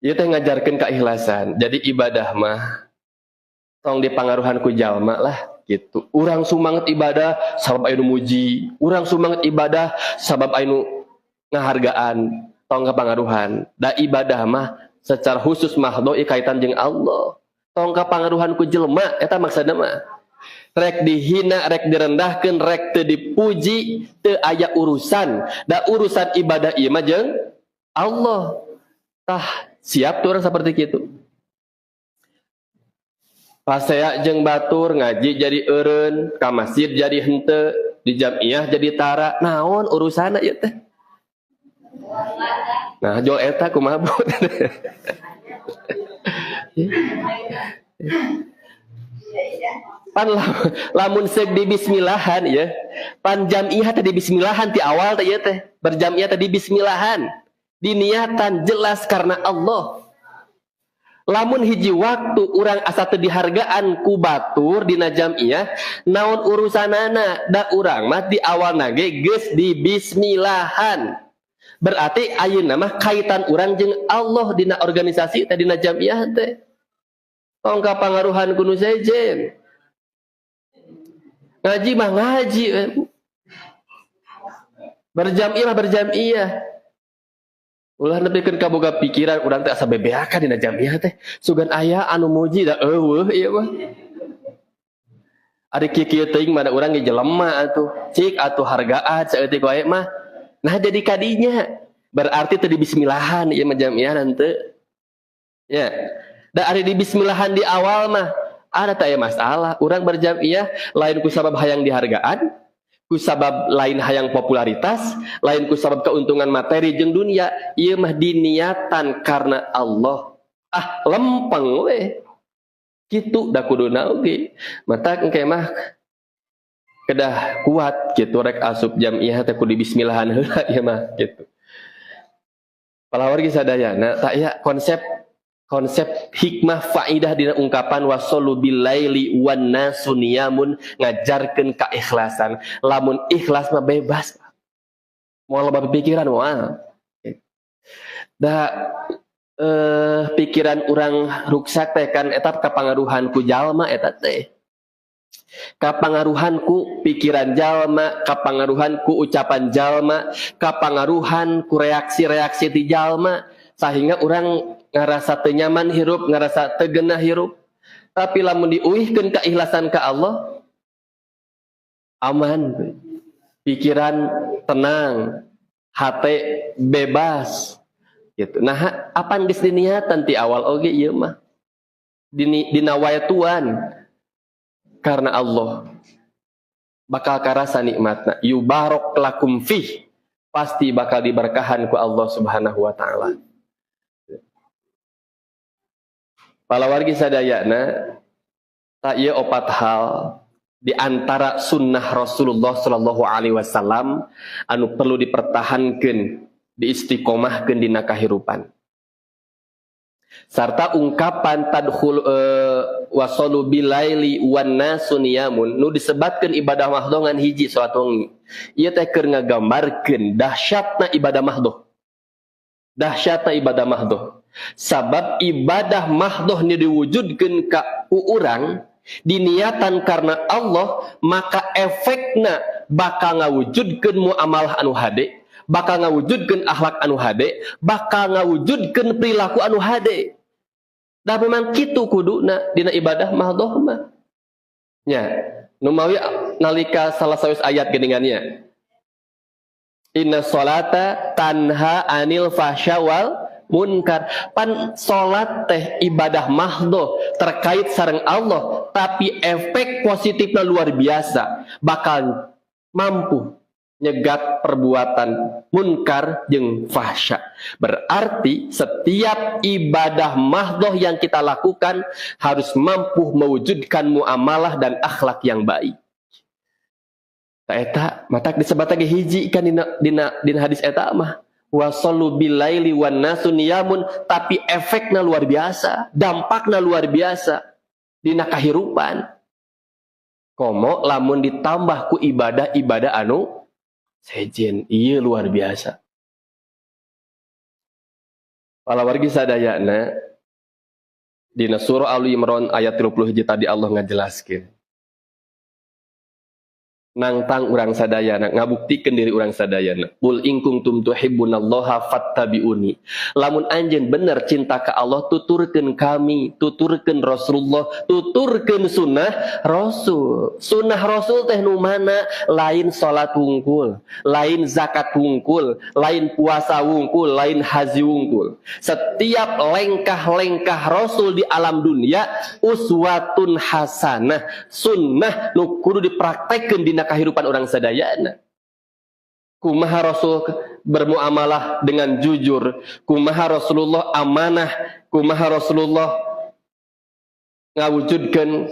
Ieu teh ngajarkeun keikhlasan. Jadi ibadah mah tong dipangaruhan ku jalma lah gitu. Urang sumanget ibadah sabab aya nu muji, urang sumanget ibadah sabab aya nu ngahargaan, tong kapangaruhan. Da ibadah mah secara khusus mahdoh kaitan jeung Allah. Tong kapangaruhan ku jelema eta maksudna mah. Rek dihina, rek direndahkeun, rek teu dipuji, teu aya urusan. Da urusan ibadah ieu mah jeung Allah. Tah, siap tuh orang seperti itu. Pasea jeung batur ngaji jadi eureun, ka masjid jadi henteu, di jamiah jadi tara. Naon urusanna ieu teh? Nah, jol eta kumaha bu? Pan lamun seuk di bismillahan ya. Pan jamiah teh di bismillahan ti awal teh ieu teh. Berjamiah teh di bismillahan. Diniatan jelas karena Allah. Lamun hiji waktu urang asa teu dihargaan ku batur dina jamiah, naon urusanana? Da urang mah di awalna ge geus di bismillahan. Berarti ayeuna mah kaitan urang jeung Allah dina organisasi teh dina jamiah teh. Tong kapangaruhan ku nu sejen. Ngaji mah ngaji, berjamiah mah berjamiah. Ulah nepikeun kaboga pikiran urang teh asa bebeakan dina jamiah teh. Sugan aya anu muji da eueuh ieu mah. Ari kieu-kieu teuing mah da urang ge jelema atuh. Cik atuh hargaan saeutik wae mah. Nah jadi kadinya berarti teu dibismillahan ieu mah jamiah henteu. Ya. Da ari dibismillahan di awal mah ada teh aya masalah. Urang berjamiah lain ku sabab hayang dihargaan, ku sabab lain hayang popularitas, lain ku sabab keuntungan materi jeung dunia, ieu mah diniatan karena Allah. Ah, lempeng we. Kitu da kuduna oge. Mata engke mah kedah kuat gitu rek asup jamiah teh kudu bismillahan heula ieu mah gitu. Palawargi sadayana tak ya konsep hikmah faidah dina ungkapan wasolu bilaili wan nasu niyamun ngajarkeun keikhlasan. Lamun ikhlas mah bebas. Moal loba pikiran moal. Da pikiran urang ruksak teh kan eta kapangaruhan ku jalma eta teh. Kapangaruhan ku pikiran jalma, kapangaruhan ku ucapan jalma, kapangaruhan ku reaksi-reaksi ti jalma sehingga urang ngarasa teu nyaman hirup, ngarasa teu genah hirup. Tapi lamun diuihkeun keikhlasan ka Allah, aman, pikiran tenang, hate bebas gitu. Nah, apan geus diniatan ti awal oge ieu mah. Dina waituan karena Allah bakal karasa nikmatna. Yubarok lakum fih, pasti bakal diberkahan ku Allah Subhanahu wa taala. Palawargi sadayana tak ieu opat hal di antara sunnah Rasulullah sallallahu alaihi wasallam anu perlu dipertahankeun, diistiqomahkeun dina kahirupan. Sarta ungkapan tadkhul wasalu bilaili wan nasu niyamun nu disebatkeun ibadah mahdoh ngan hiji salat wengi. Ieu teh keur ngagambarkeun dahsyatna ibadah mahdoh. Dahsyatna ibadah mahdoh. Sabab ibadah mahdoh ni diwujudkeun ka urang diniatan karena Allah, maka efekna bakal ngawujudkeun muamalah anu hade, bakal ngawujudkeun akhlak anu hade, bakal ngawujudkeun perilaku anu hade. Da memang kitu kuduna dina ibadah mahdoh mah. Nya, nu mawi nalika salah sawios ayat geuningannya. Inna sholata tanha anil fahsya wal munkar. Pan salat teh ibadah mahdoh terkait sareng Allah, tapi efek positifnya luar biasa, bakal mampu nyegat perbuatan munkar jeung fahsya. Berarti setiap ibadah mahdoh yang kita lakukan harus mampu mewujudkan muamalah dan akhlak yang baik. Ta eta matak disebat ge hiji kan dina hadis eta mah. Wasallu bilaili wan nasu niyamun, tapi efekna luar biasa, dampakna luar biasa dina kahirupan. Komo lamun ditambah ku ibadah-ibadah anu sejen, ieu luar biasa. Palawargi sadayana, dina surah Ali Imran ayat 30 tadi Allah ngajelaskeun. Nangtang urang sadayana, ngabuktikeun diri urang sadayana. Qul in kuntum tuhibbunallaha fattabi'uni. Lamun anjeun bener cinta ka Allah, tuturkeun kami, tuturkeun Rasulullah, tuturkeun sunnah Rasul. Sunnah Rasul teh nu mana? Lain salat wungkul, lain zakat wungkul, lain puasa wungkul, lain haji wungkul. Setiap lengkah-lengkah Rasul di alam dunia uswatun hasanah, sunnah nu kudu dipraktekkeun dina kehidupan orang sadayana. Kumaha Rasul bermuamalah dengan jujur, kumaha Rasulullah amanah, kumaha Rasulullah ngawujudkeun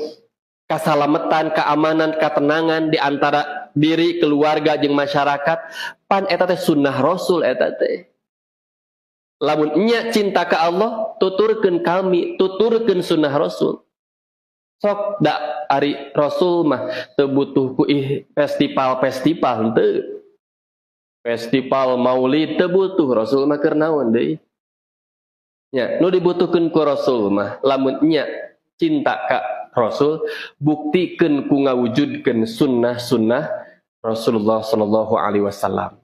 kasalamatan, keamanan, ketenangan di antara diri, keluarga jeung masyarakat. Pan eta teh sunnah Rasul eta teh. Lamun nya cinta ka Allah, tuturkeun kami, tuturkeun sunnah Rasul. Sok da ari Rasul mah teu butuh ku festival-festival henteu. Festival Maulid teu butuh Rasul mah, keur naon deui? Nya, nu dibutuhkeun ku Rasul mah lamun nya cinta ka Rasul, buktikeun ku ngawujudkeun sunnah-sunnah Rasulullah sallallahu alaihi wasallam.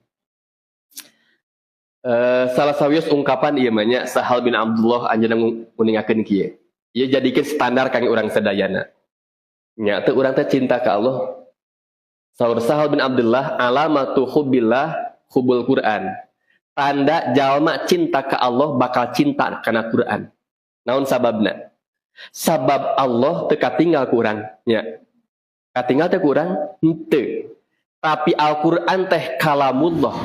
Salah sawios ungkapan ieu mah nya, Sahal bin Abdullah anjeunna nguningakeun kieu. Ieu jadikeun standar kangge urang sadayana. Nya teu urang teh cinta ka Allah. Saur Sahal bin Abdullah, alamatu hubbillah hubbul Quran. Tanda jalma cinta ka Allah bakal cinta kana Quran. Naon sababna? Sabab Allah teu katinggal ku urang nya. Katinggal teh ku urang henteu. Tapi Al-Quran teh kalamullah,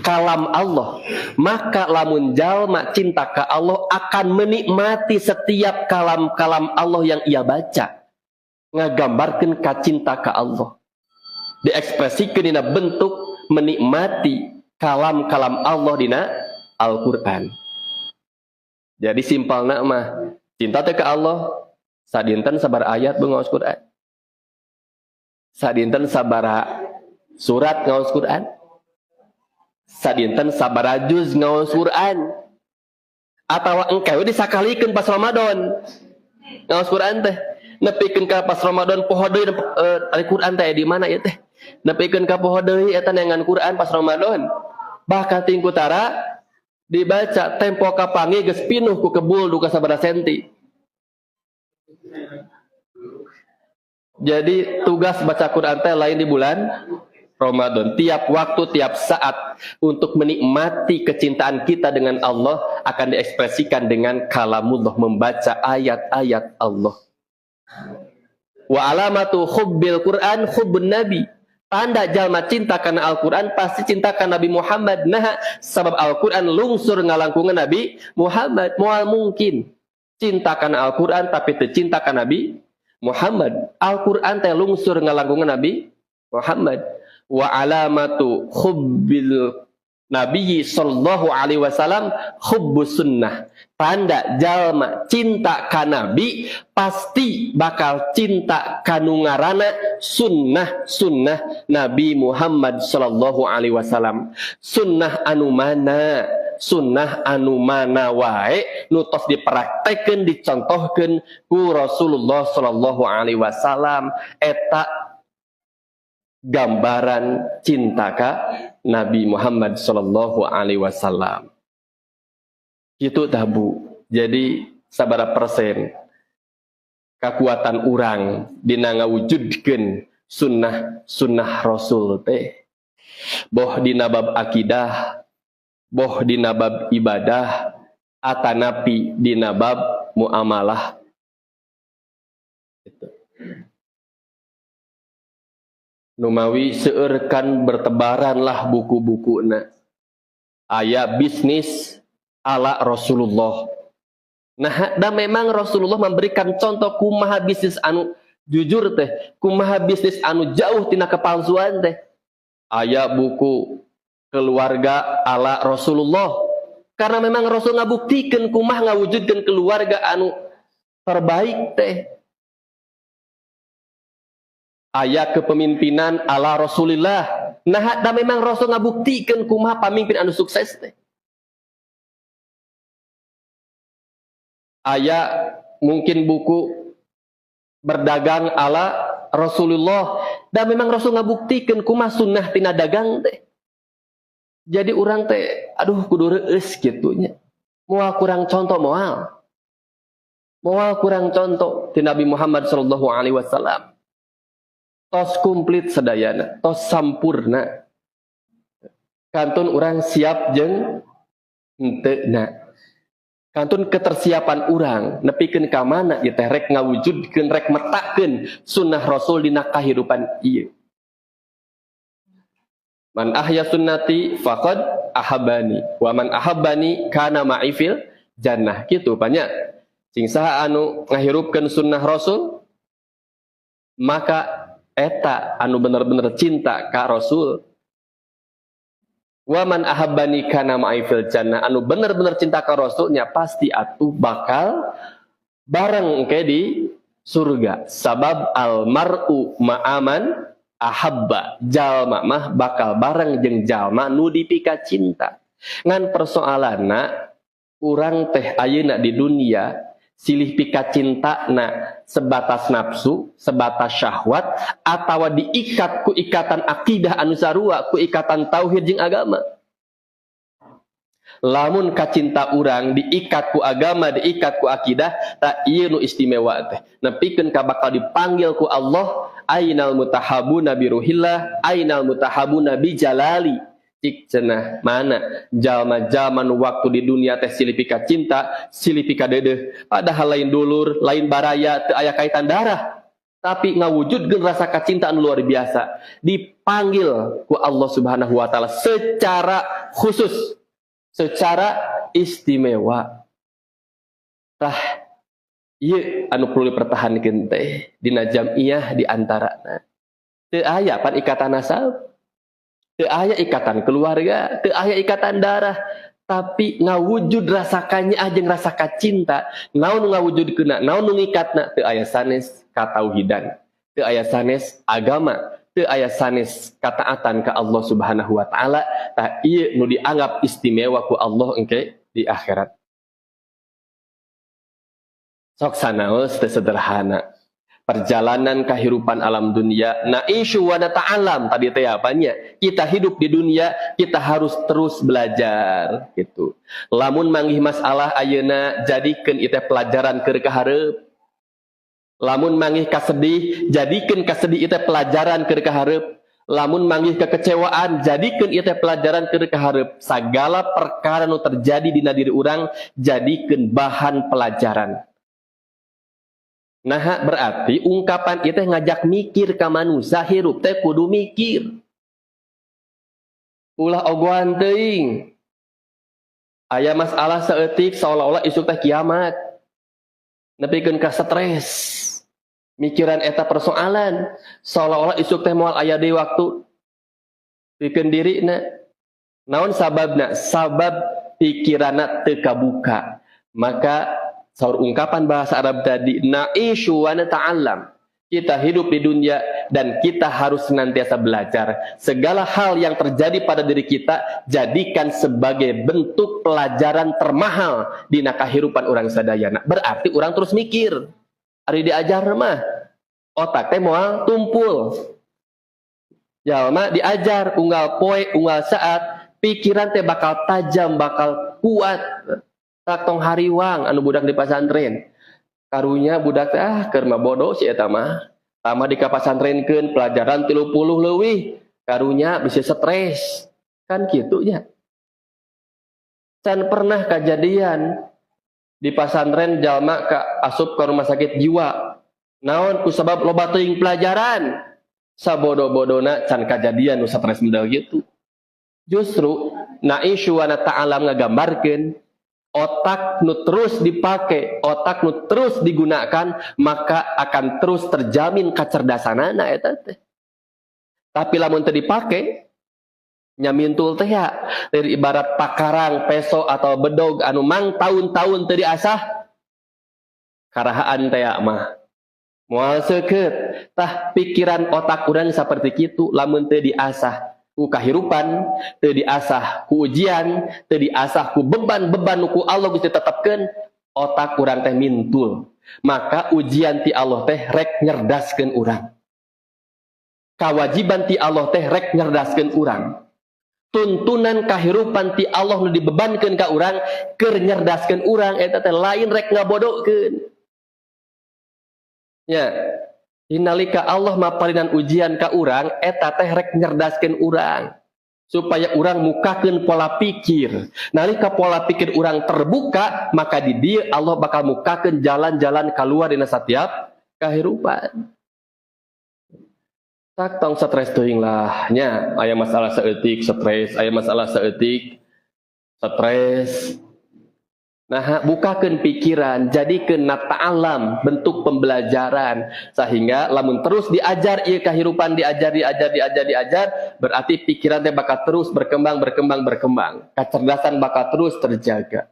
kalam Allah. Maka lamun jalma cinta ka Allah akan menikmati setiap kalam-kalam Allah yang ia baca. Ngagambarkeun ka cinta ka Allah. Diekspresikan dina bentuk menikmati kalam-kalam Allah dina Al-Quran. Jadi simpelna mah, cinta teh ka Allah, sadinten sabaraha ayat ngaos Quran. Sadinten sabaraha surat ngaos Quran. Sadinten sabaraha juz ngaos Quran. Atawa engke we disakalikeun pas Ramadan. Ngaos Quran teh nepikeun ka pas Ramadan poho deui, ari Quran teh di mana ieu teh? Nepikeun ka poho deui eta neangan Quran pas Ramadan. Bahkan tingku tara dibaca, tempo kapanggih geus pinuh ku kebul duka sabaraha senti. Jadi tugas baca Quran teh lain di bulan Ramadan, tiap waktu, tiap saat untuk menikmati kecintaan kita dengan Allah akan diekspresikan dengan kalamullah, membaca ayat-ayat Allah. Wa alamatu hubbil Quran hubbun Nabi. Tanda jalma cinta karena Al-Quran pasti cinta karena Nabi Muhammad. Nah, sebab Al-Quran lungsur ngalangkungan Nabi Muhammad. Moal mungkin cinta karena Al-Quran tapi teu cinta ka Nabi Muhammad. Al-Quran teh lungsur ngalangkungan Nabi Muhammad. Wa alamatu hubbil Nabi sallallahu alaihi wasallam hubbus sunnah. Tanda jalma cinta ka Nabi pasti bakal cinta kanu ngaranna sunnah-sunnah Nabi Muhammad sallallahu alaihi wasallam. Sunnah anu mana? Sunnah anu mana wae nu tos dipraktekeun, dicontohkeun ku Rasulullah sallallahu alaihi wasallam, eta gambaran cinta ka Nabi Muhammad sallallahu alaihi wasallam. Itu tabu. Jadi sabara persen kekuatan urang dina ngawujudkeun sunnah-sunnah Rasul teh. Boh dina bab akidah, boh dina bab ibadah, atanapi dina bab muamalah. Gitu. Numawi seueur kan bertebaranlah buku-bukuna. Aya bisnis ala Rasulullah. Nah, dan memang Rasulullah memberikan contoh kumaha bisnis anu jujur teh, kumaha bisnis anu jauh tina kepalsuan teh. Aya buku keluarga ala Rasulullah. Karena memang Rasul ngabuktikeun kumaha ngawujudkeun keluarga anu terbaik teh. Aya kepemimpinan ala Rasulillah. Nah, dan memang Rasul ngabuktikeun kumaha pamimpin anu sukses teh. Aya mungkin buku berdagang ala Rasulullah, dan memang Rasul ngabuktikeun kumaha sunnah tina dagang teh. Jadi urang teh aduh kudu reueus kitu nya. Moal kurang contoh moal. Moal kurang contoh ti Nabi Muhammad sallallahu alaihi wasallam. Tos komplit sadayana, tos sampurna. Kantun urang siap jeung henteu na. Kantun ketersiapan urang nepikeun ka mana ieu teh rek ngawujudkeun, rek metakeun sunnah Rasul dina kahirupan ieu. Man ahya sunnati faqad ahabbani wa man ahabbani kana ma'i fil jannah, kitu banyak. Sing saha anu ngahirupkeun sunnah Rasul maka eta anu bener-bener cinta ka Rasul. Wa man ahabbani kana ma'i fil jannah, anu bener-bener cinta ka Rasulnya pasti atuh bakal bareng engke di surga. Sabab al mar'u ma'aman ahabba, jalma mah bakal bareng jeung jalma nu dipika cinta. Ngan persoalanna urang teh ayeuna di dunia silih pika cinta na sebatas nafsu, sebatas syahwat, atawa diikat ku ikatan akidah anu sarua ku ikatan tauhid jeung agama. Lamun kacinta urang diikat ku agama, diikat ku akidah, tak ieu nu istimewa teh. Nepikeun ka bakal dipanggil ku Allah, ainal mutahabuna bi ruhillah, ainal mutahabuna bi jalali. Cik cenah mana jalma-jalma nu waktu di dunia teh silih pika cinta, silih pika dedeh, padahal lain dulur, lain baraya, teu aya kaitan darah, tapi ngawujudkeun rasa kacintaan luar biasa. Dipanggil ku Allah Subhanahu wa taala secara khusus, secara istimewa. Tah ieu anu perlu dipertahankeun teh dina jamiah di antarana. Teu aya pan ikatan nasab, teu aya ikatan keluarga, teu aya ikatan darah, tapi ngawujud rasakanya jeung rasa kacinta, naon nu ngawujudkeunna, naon nu ngikatna, teu aya sanes katauhidan, teu aya sanes agama, teu aya sanes kataatan ka Allah Subhanahu wa taala. Tah ieu nu dianggap istimewa ku Allah engke di akhirat. Sok sanaos teu sederhana perjalanan kehidupan alam dunia. Naisyu wa nata'alam tadi teh apanya? Kita hidup di dunia, kita harus terus belajar gitu. Lamun manggih masalah ayeuna jadikeun ieu teh pelajaran keur kahareup. Lamun manggih kasedih, jadikeun kasedih ieu teh pelajaran keur kahareup. Lamun manggih kekecewaan, jadikeun ieu teh pelajaran keur kahareup. Sagala perkara nu terjadi dina diri urang jadikeun bahan pelajaran. Nah, berarti ungkapan itu ngajak mikir ka manusia, hirup teh kudu mikir. Ulah ogohan teuing. Aya masalah saeutik seolah-olah isuk teh kiamat. Nepikeun ka stres. Mikiran eta persoalan, seolah-olah isuk teh moal aya deui waktu. Pikeun dirina. Naon sababna? Sabab pikiranna teu kabuka. Maka saur ungkapan bahasa Arab tadi, naisyu wa nata'allam. Kita hidup di dunia dan kita harus senantiasa belajar. Segala hal yang terjadi pada diri kita jadikan sebagai bentuk pelajaran termahal di kahirupan urang sadayana. Berarti urang terus mikir. Ari diajar mah otak teh moal tumpul. Jalma diajar unggal poe, unggal saat, pikiran teh bakal tajam, bakal kuat. Tak tong hariwang anu budak di pasantren. Karunya budak teh ah keur mah bodoh si eta mah. Tama di kapasantrenkeun pelajaran 30 leuwih, karunya bisa stres. Kan kitu nya. Can pernah kejadian di pasantren jalma ka asup ke rumah sakit jiwa. Naon ku sabab loba teuing pelajaran. Sabodo-bodona can kajadian nu stres model gitu. Justru naisyu wa nata'alam ngagambarkeun otak nu terus dipake, otak nu terus digunakan, maka akan terus terjamin kecerdasanana eta teh. Tapi lamun teu dipake, nyamintul teh ya, dari ibarat pakarang, peso atau bedog anu mang tahun-tahun teu diasah, karahaan teh ya mah. Moal seukeut, tah pikiran otak urang saperti kitu lamun teu diasah ku kahirupan, teu diasah ku ujian, teu diasah ku beban-beban nu ku Allah geus ditetepkeun, Otak urang teh mintul. Maka ujian ti Allah teh rek nyerdaskeun urang. Kawajiban ti Allah teh rek nyerdaskeun urang. Tuntunan kahirupan ti Allah nu dibebankeun ka urang keur nyerdaskeun urang, eta teh lain rek ngabodohkeun. Ya, nalika Allah maparinan ujian ka urang, eta teh rek nyerdaskeun urang supaya urang mukakeun pola pikir. Nalika pola pikir urang terbuka, maka di dieu Allah bakal mukakeun jalan-jalan keluar dina setiap kahirupan. Tak tong stres teuing lah nya, aya masalah saeutik stres, aya masalah saeutik stres. Nah, bukakeun pikiran, jadikeun alam bentuk pembelajaran, sehingga lamun terus diajar ieu kahirupan, diajar, diajar, diajar, diajar, berarti pikiran teh bakal terus berkembang, berkembang, berkembang. Kecerdasan bakal terus terjaga.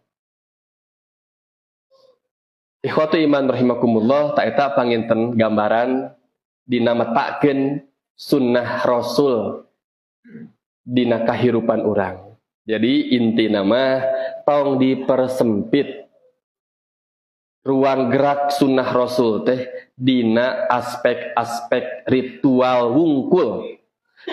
Ikhwatu iman rahimakumullah, tah eta panginten gambaran dina metakeun sunnah Rasul dina kahirupan urang. Jadi inti nama tong dipersempit ruang gerak sunnah Rasul teh dina aspek-aspek ritual wungkul,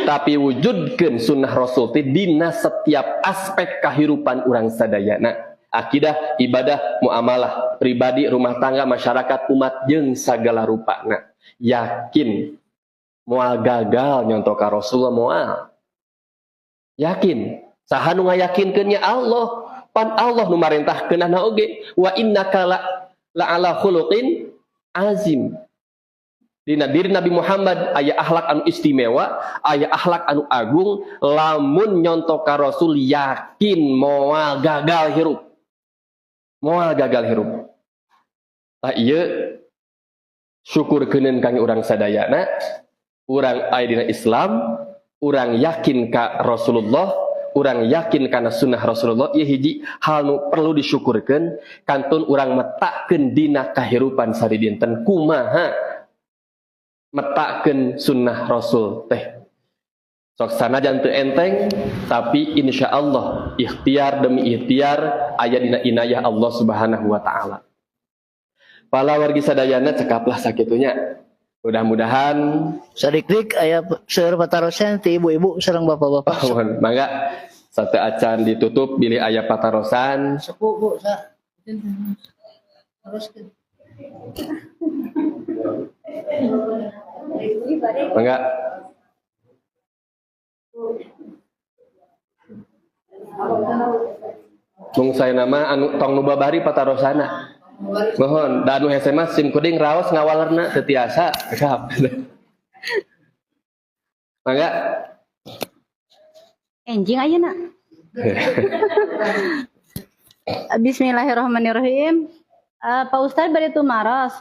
tapi wujudkan sunnah Rasul teh dina setiap aspek kehidupan urang sadayana, akidah, ibadah, muamalah, pribadi, rumah tangga, masyarakat, umat, jeung sagala rupana. Yakin moal gagal nyontoh ka Rasulullah, moal. Yakin. Saha nu ngayakinkeun? Nya Allah. Pan Allah nu marentahkeunana oge, wa innaka la ala khuluqin azim. Dina diri Nabi Muhammad aya akhlak anu istimewa, aya akhlak anu agung. Lamun nyontoh ka Rasul, yakin moal gagal hirup. Moal gagal hirup. Tah, ieu syukurkeuneun kangge urang sadayana, urang aya dina Islam, urang yakin ka Rasulullah, urang yakin karena sunnah Rasulullah. Ieu hiji hal nu perlu disyukurkeun. Kantun urang metakeun dina kahirupan sadidinten, kumaha metakeun sunnah Rasul teh. Sok sanajan teu enteng, tapi insya Allah ikhtiar demi ikhtiar aya dina inayah Allah Subhanahu wa taala. Pala wargi sadayana, cekaplah sakitunya. Mudah-mudahan Sadik-dik, aya seueur patarosan ti ibu-ibu sareng bapak-bapak. Oh, mangga, satu acan ditutup bilih aya patarosan. Sepuh, Bu, sa. Teruskeun. Mangga. Mung saya nama anu tong nu babari patarosana. Mohon, da anu hese mah sim kuring raos ngawalerna teu tiasa. Cekap. Mangga. Enjing ayeuna. Bismillahirrahmanirrahim. Pak Ustadz bade tumaros.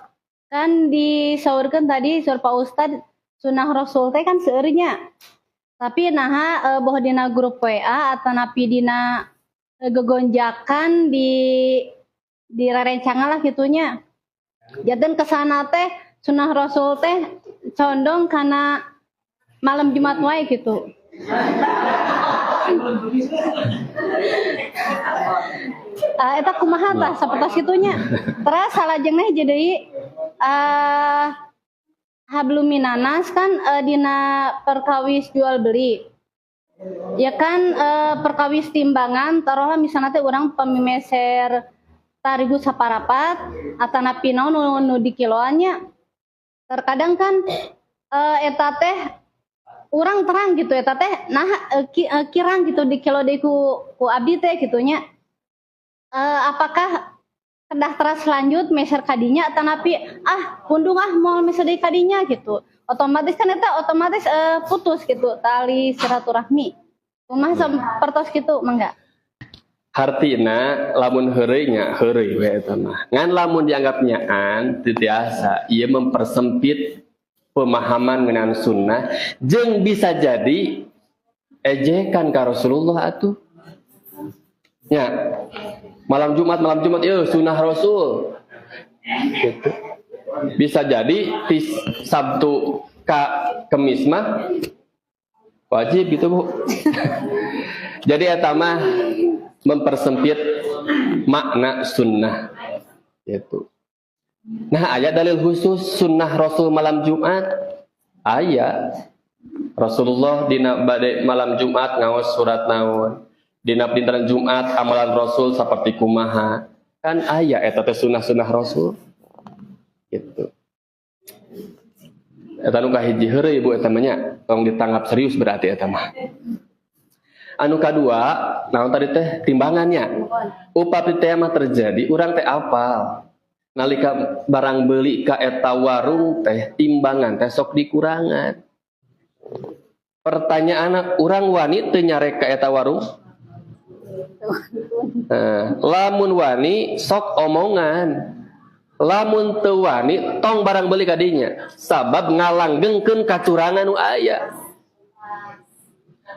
Kan disaurkeun tadi saur Pak Ustadz, sunah Rasul teh kan seueur nya. Tapi naha boh dina grup WA atau napi dina gegonjakan di rerencangan lah gitunya. Janten kesana teh sunah Rasul teh condong karena malam Jumat wae gitu. Eta kumaha tah sapertos kitunya. Terus salajengna jadi hablum minanas kan dina perkawis jual beli. Ya kan, perkawis timbangan, taruhlah misalnya teh urang pamimeser tarigu saparapat atanapi naon nu di kiloannya. Terkadang kan eta teh urang terang gitu, eta teh nah kirang gitu di kilo deui ku abdi teh gitunya. Apakah kedah teras lanjut meser kadinya atanapi ah pundung ah mau meser deui kadinya gitu? Otomatis kan eta otomatis putus gitu tali silaturahmi. Kumaha sapertos kitu, mangga? Hartina lamun heureuy nya heureuy we eta mah. Ngan lamun dianggap nyaan teu tiasa, ieu mempersempit pemahaman ngeunaan sunnah jeung bisa jadi ejekan ka Rasulullah atuh. Nya malam Jumat, malam Jumat ieu sunnah Rasul. Gitu. Bisa jadi ti Sabtu ka Kemis mah wajib gitu, Bu. Jadi eta mah mempersempit makna sunnah. Gitu. Nah, aya dalil khusus sunnah Rasul malam Jumat? Aya. Rasulullah dina bade malam Jumat ngaos surat naon? Dina dinten Jumat amalan Rasul seperti kumaha? Kan aya eta teh sunnah-sunnah Rasul. Gitu. Eta nu kahiji heureuy Ibu eta mah nya, tong ditanggap serius berarti eta mah. Anu kadua, naon tadi teh timbangannya. Upami teh mah terjadi, urang teh apal. Nalika barang beli ka eta warung teh timbangan teh sok dikurangan. Pertanyaan, urang wani teu nyarek ka eta warung? Nah, lamun wani sok omongan. Lamun teu wani tong barang beli kadinya. Sabab ngalanggengkeun kacurangan nu aya.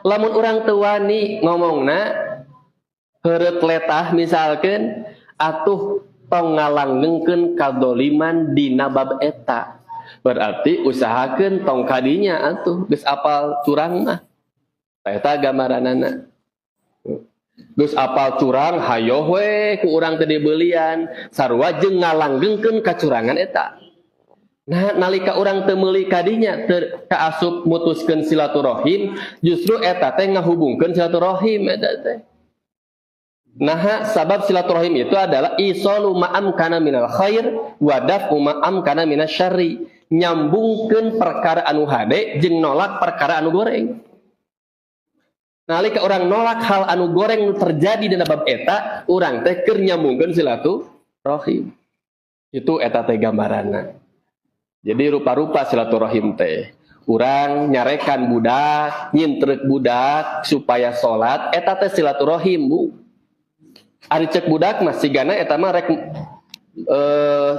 Lamun urang teu wani ngomongna heureut letah misalkeun, atuh tong ngalanggengkeun kadoliman dina bab eta. Berarti usahakeun tong kadinya atuh geus apal curang mah. Eta gambaranana. Geus apal curang hayoh we ku urang teu dibeulian, sarua jeung ngalanggengkeun kacurangan eta. Nah, nalika urang teu meuli kadinya teu kaasup mutuskeun silaturahim, justru eta teh ngahubungkeun silaturahim eta teh. Nah, sabab silaturahim itu adalah isalu ma'am kana minal khair wa daf'u ma'am kana minasyarri. Nyambungkeun perkara anu hade jeung nolak perkara anu goreng. Nalika urang nolak hal anu goreng nu terjadi dina bab eta, urang teh keur nyambungkeun silaturahim. Itu eta teh gambaranna. Jadi rupa-rupa silaturahim teh. Urang nyarekan budak, nyintrek budak supaya salat, eta teh silaturahim, Bu. Ari cek budak mah sigana eta mah rek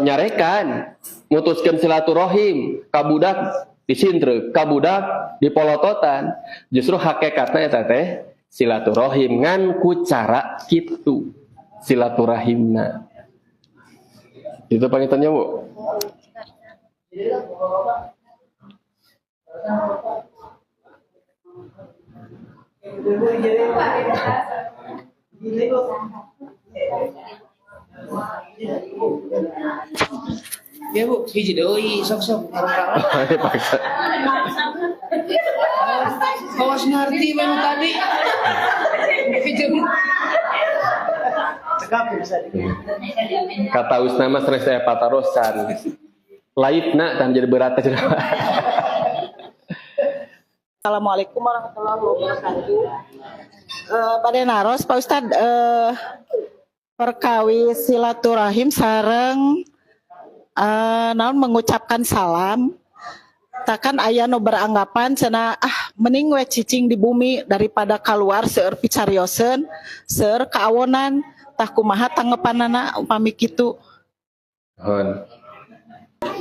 nyarekan, mutuskeun silaturahim, ka budak disintrek, ka budak dipolototan. Justru hakikatna eta teh silaturahim ngan ku cara kitu silaturahimna. Itu pangitannya, Bu. Ya Bu, hiji deui sok-sok Paksa. Kawas ngarti we nu tadi. Hiji. Cekap bisa. Kata Usna mah selesai patarosan. Laitna tan jadi berat aja. Assalamualaikum warahmatullahi wabarakatuh. Pada naros Pak Ustad, perkawis silaturahim sareng naon mengucapkan salam, takkan aya nu beranggapan cenah ah mending we cicing di bumi daripada keluar seueur picarioseun, seueur kaawonan, tah kumaha tanggepanana upami kitu? Hon.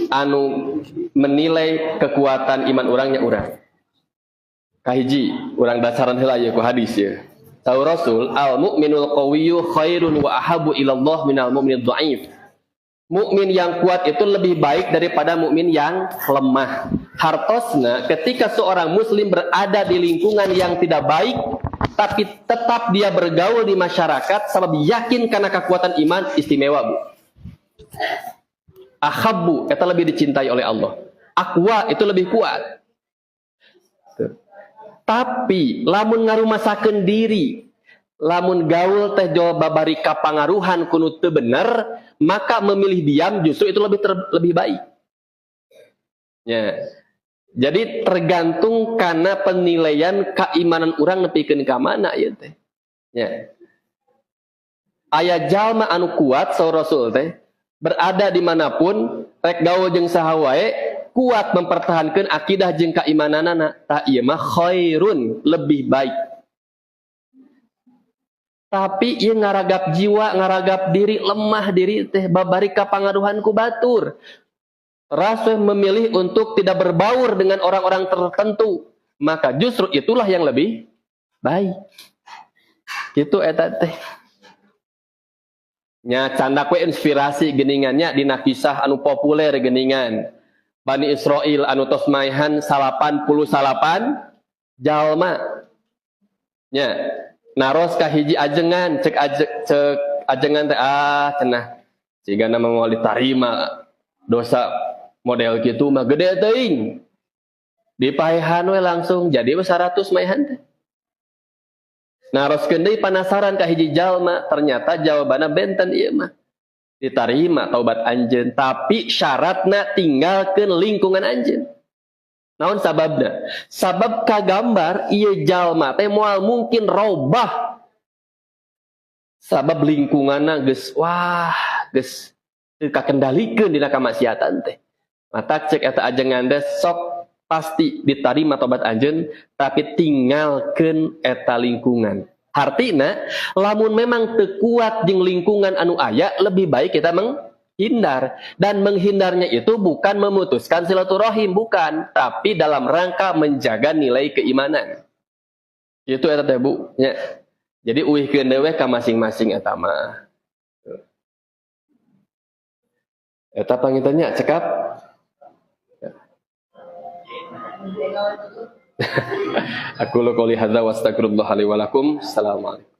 Anu menilai kekuatan iman urangnya urang. Kahiji, urang dasaran heula ieu ku hadis ye. Saur Rasul, al mu'minul qawiyyu khairun wa ahabu ilallah minal mu'minid dhaif. Mukmin yang kuat itu lebih baik daripada mukmin yang lemah. Hartosna ketika seorang muslim berada di lingkungan yang tidak baik, tapi tetap dia bergaul di masyarakat sebab yakin karena kekuatan iman istimewa, Bu. Ahabbu itu lebih dicintai oleh Allah. Aqwa itu lebih kuat. Tapi lamun ngarumasakeun diri, lamun gaul teh jol babari kapangaruhan kuno teu bener, maka memilih diam justru itu lebih baik. Ya. Jadi tergantung karena penilaian keimanan urang nepikeun ka mana ieu teh. Ya. Aya jalma anu kuat saur Rasul teh berada dimanapun rek gaul jeung saha wae kuat mempertahankan akidah jeung keimananana, tah ieu mah khairun, lebih baik. Tapi ieu ngaragap jiwa, ngaragap diri, lemah diri teh babari kapangaruhan ku batur. Rasul memilih untuk tidak berbaur dengan orang-orang tertentu, maka justru itulah yang lebih baik. Gitu eta teh. Nya candak we inspirasi geningannya dina kisah anu populer geningan. Bani Israel anu tos maehan 88 jalma. Nya naros ka hiji ajengan, cek ajengan teh ah cenah. Jika nama mau ditarima dosa model gitu mah gede teuing. Dipaehan we langsung jadi we 100 maehan teh. Naroskeun deui panasaran ka hiji jalma, ternyata jawabanna benten ieu mah. Ditarima taubat anjeun, tapi syaratna tinggalkeun lingkungan anjeun. Naon sababna? Sabab kagambar ieu jalma teh moal mungkin robah. Sabab lingkunganna geus wah, geus teu kakendalikeun dina kamaksiatan teh. Mata cek eta ajengan teh sok pasti ditarima tobat anjeun, tapi tinggalkeun eta lingkungan. Hartina lamun memang teu kuat jeung lingkungan anu aya, lebih baik kita menghindar. Dan menghindarnya itu bukan memutuskan silaturahim, bukan, tapi dalam rangka menjaga nilai keimanan. Itu eta teh Bu, nya. Jadi uihkeun deui ka masing-masing eta mah. Eta panginten nya cekap. Aku qouli hadza wa astaghfirullah li wa lakum. Assalamualaikum.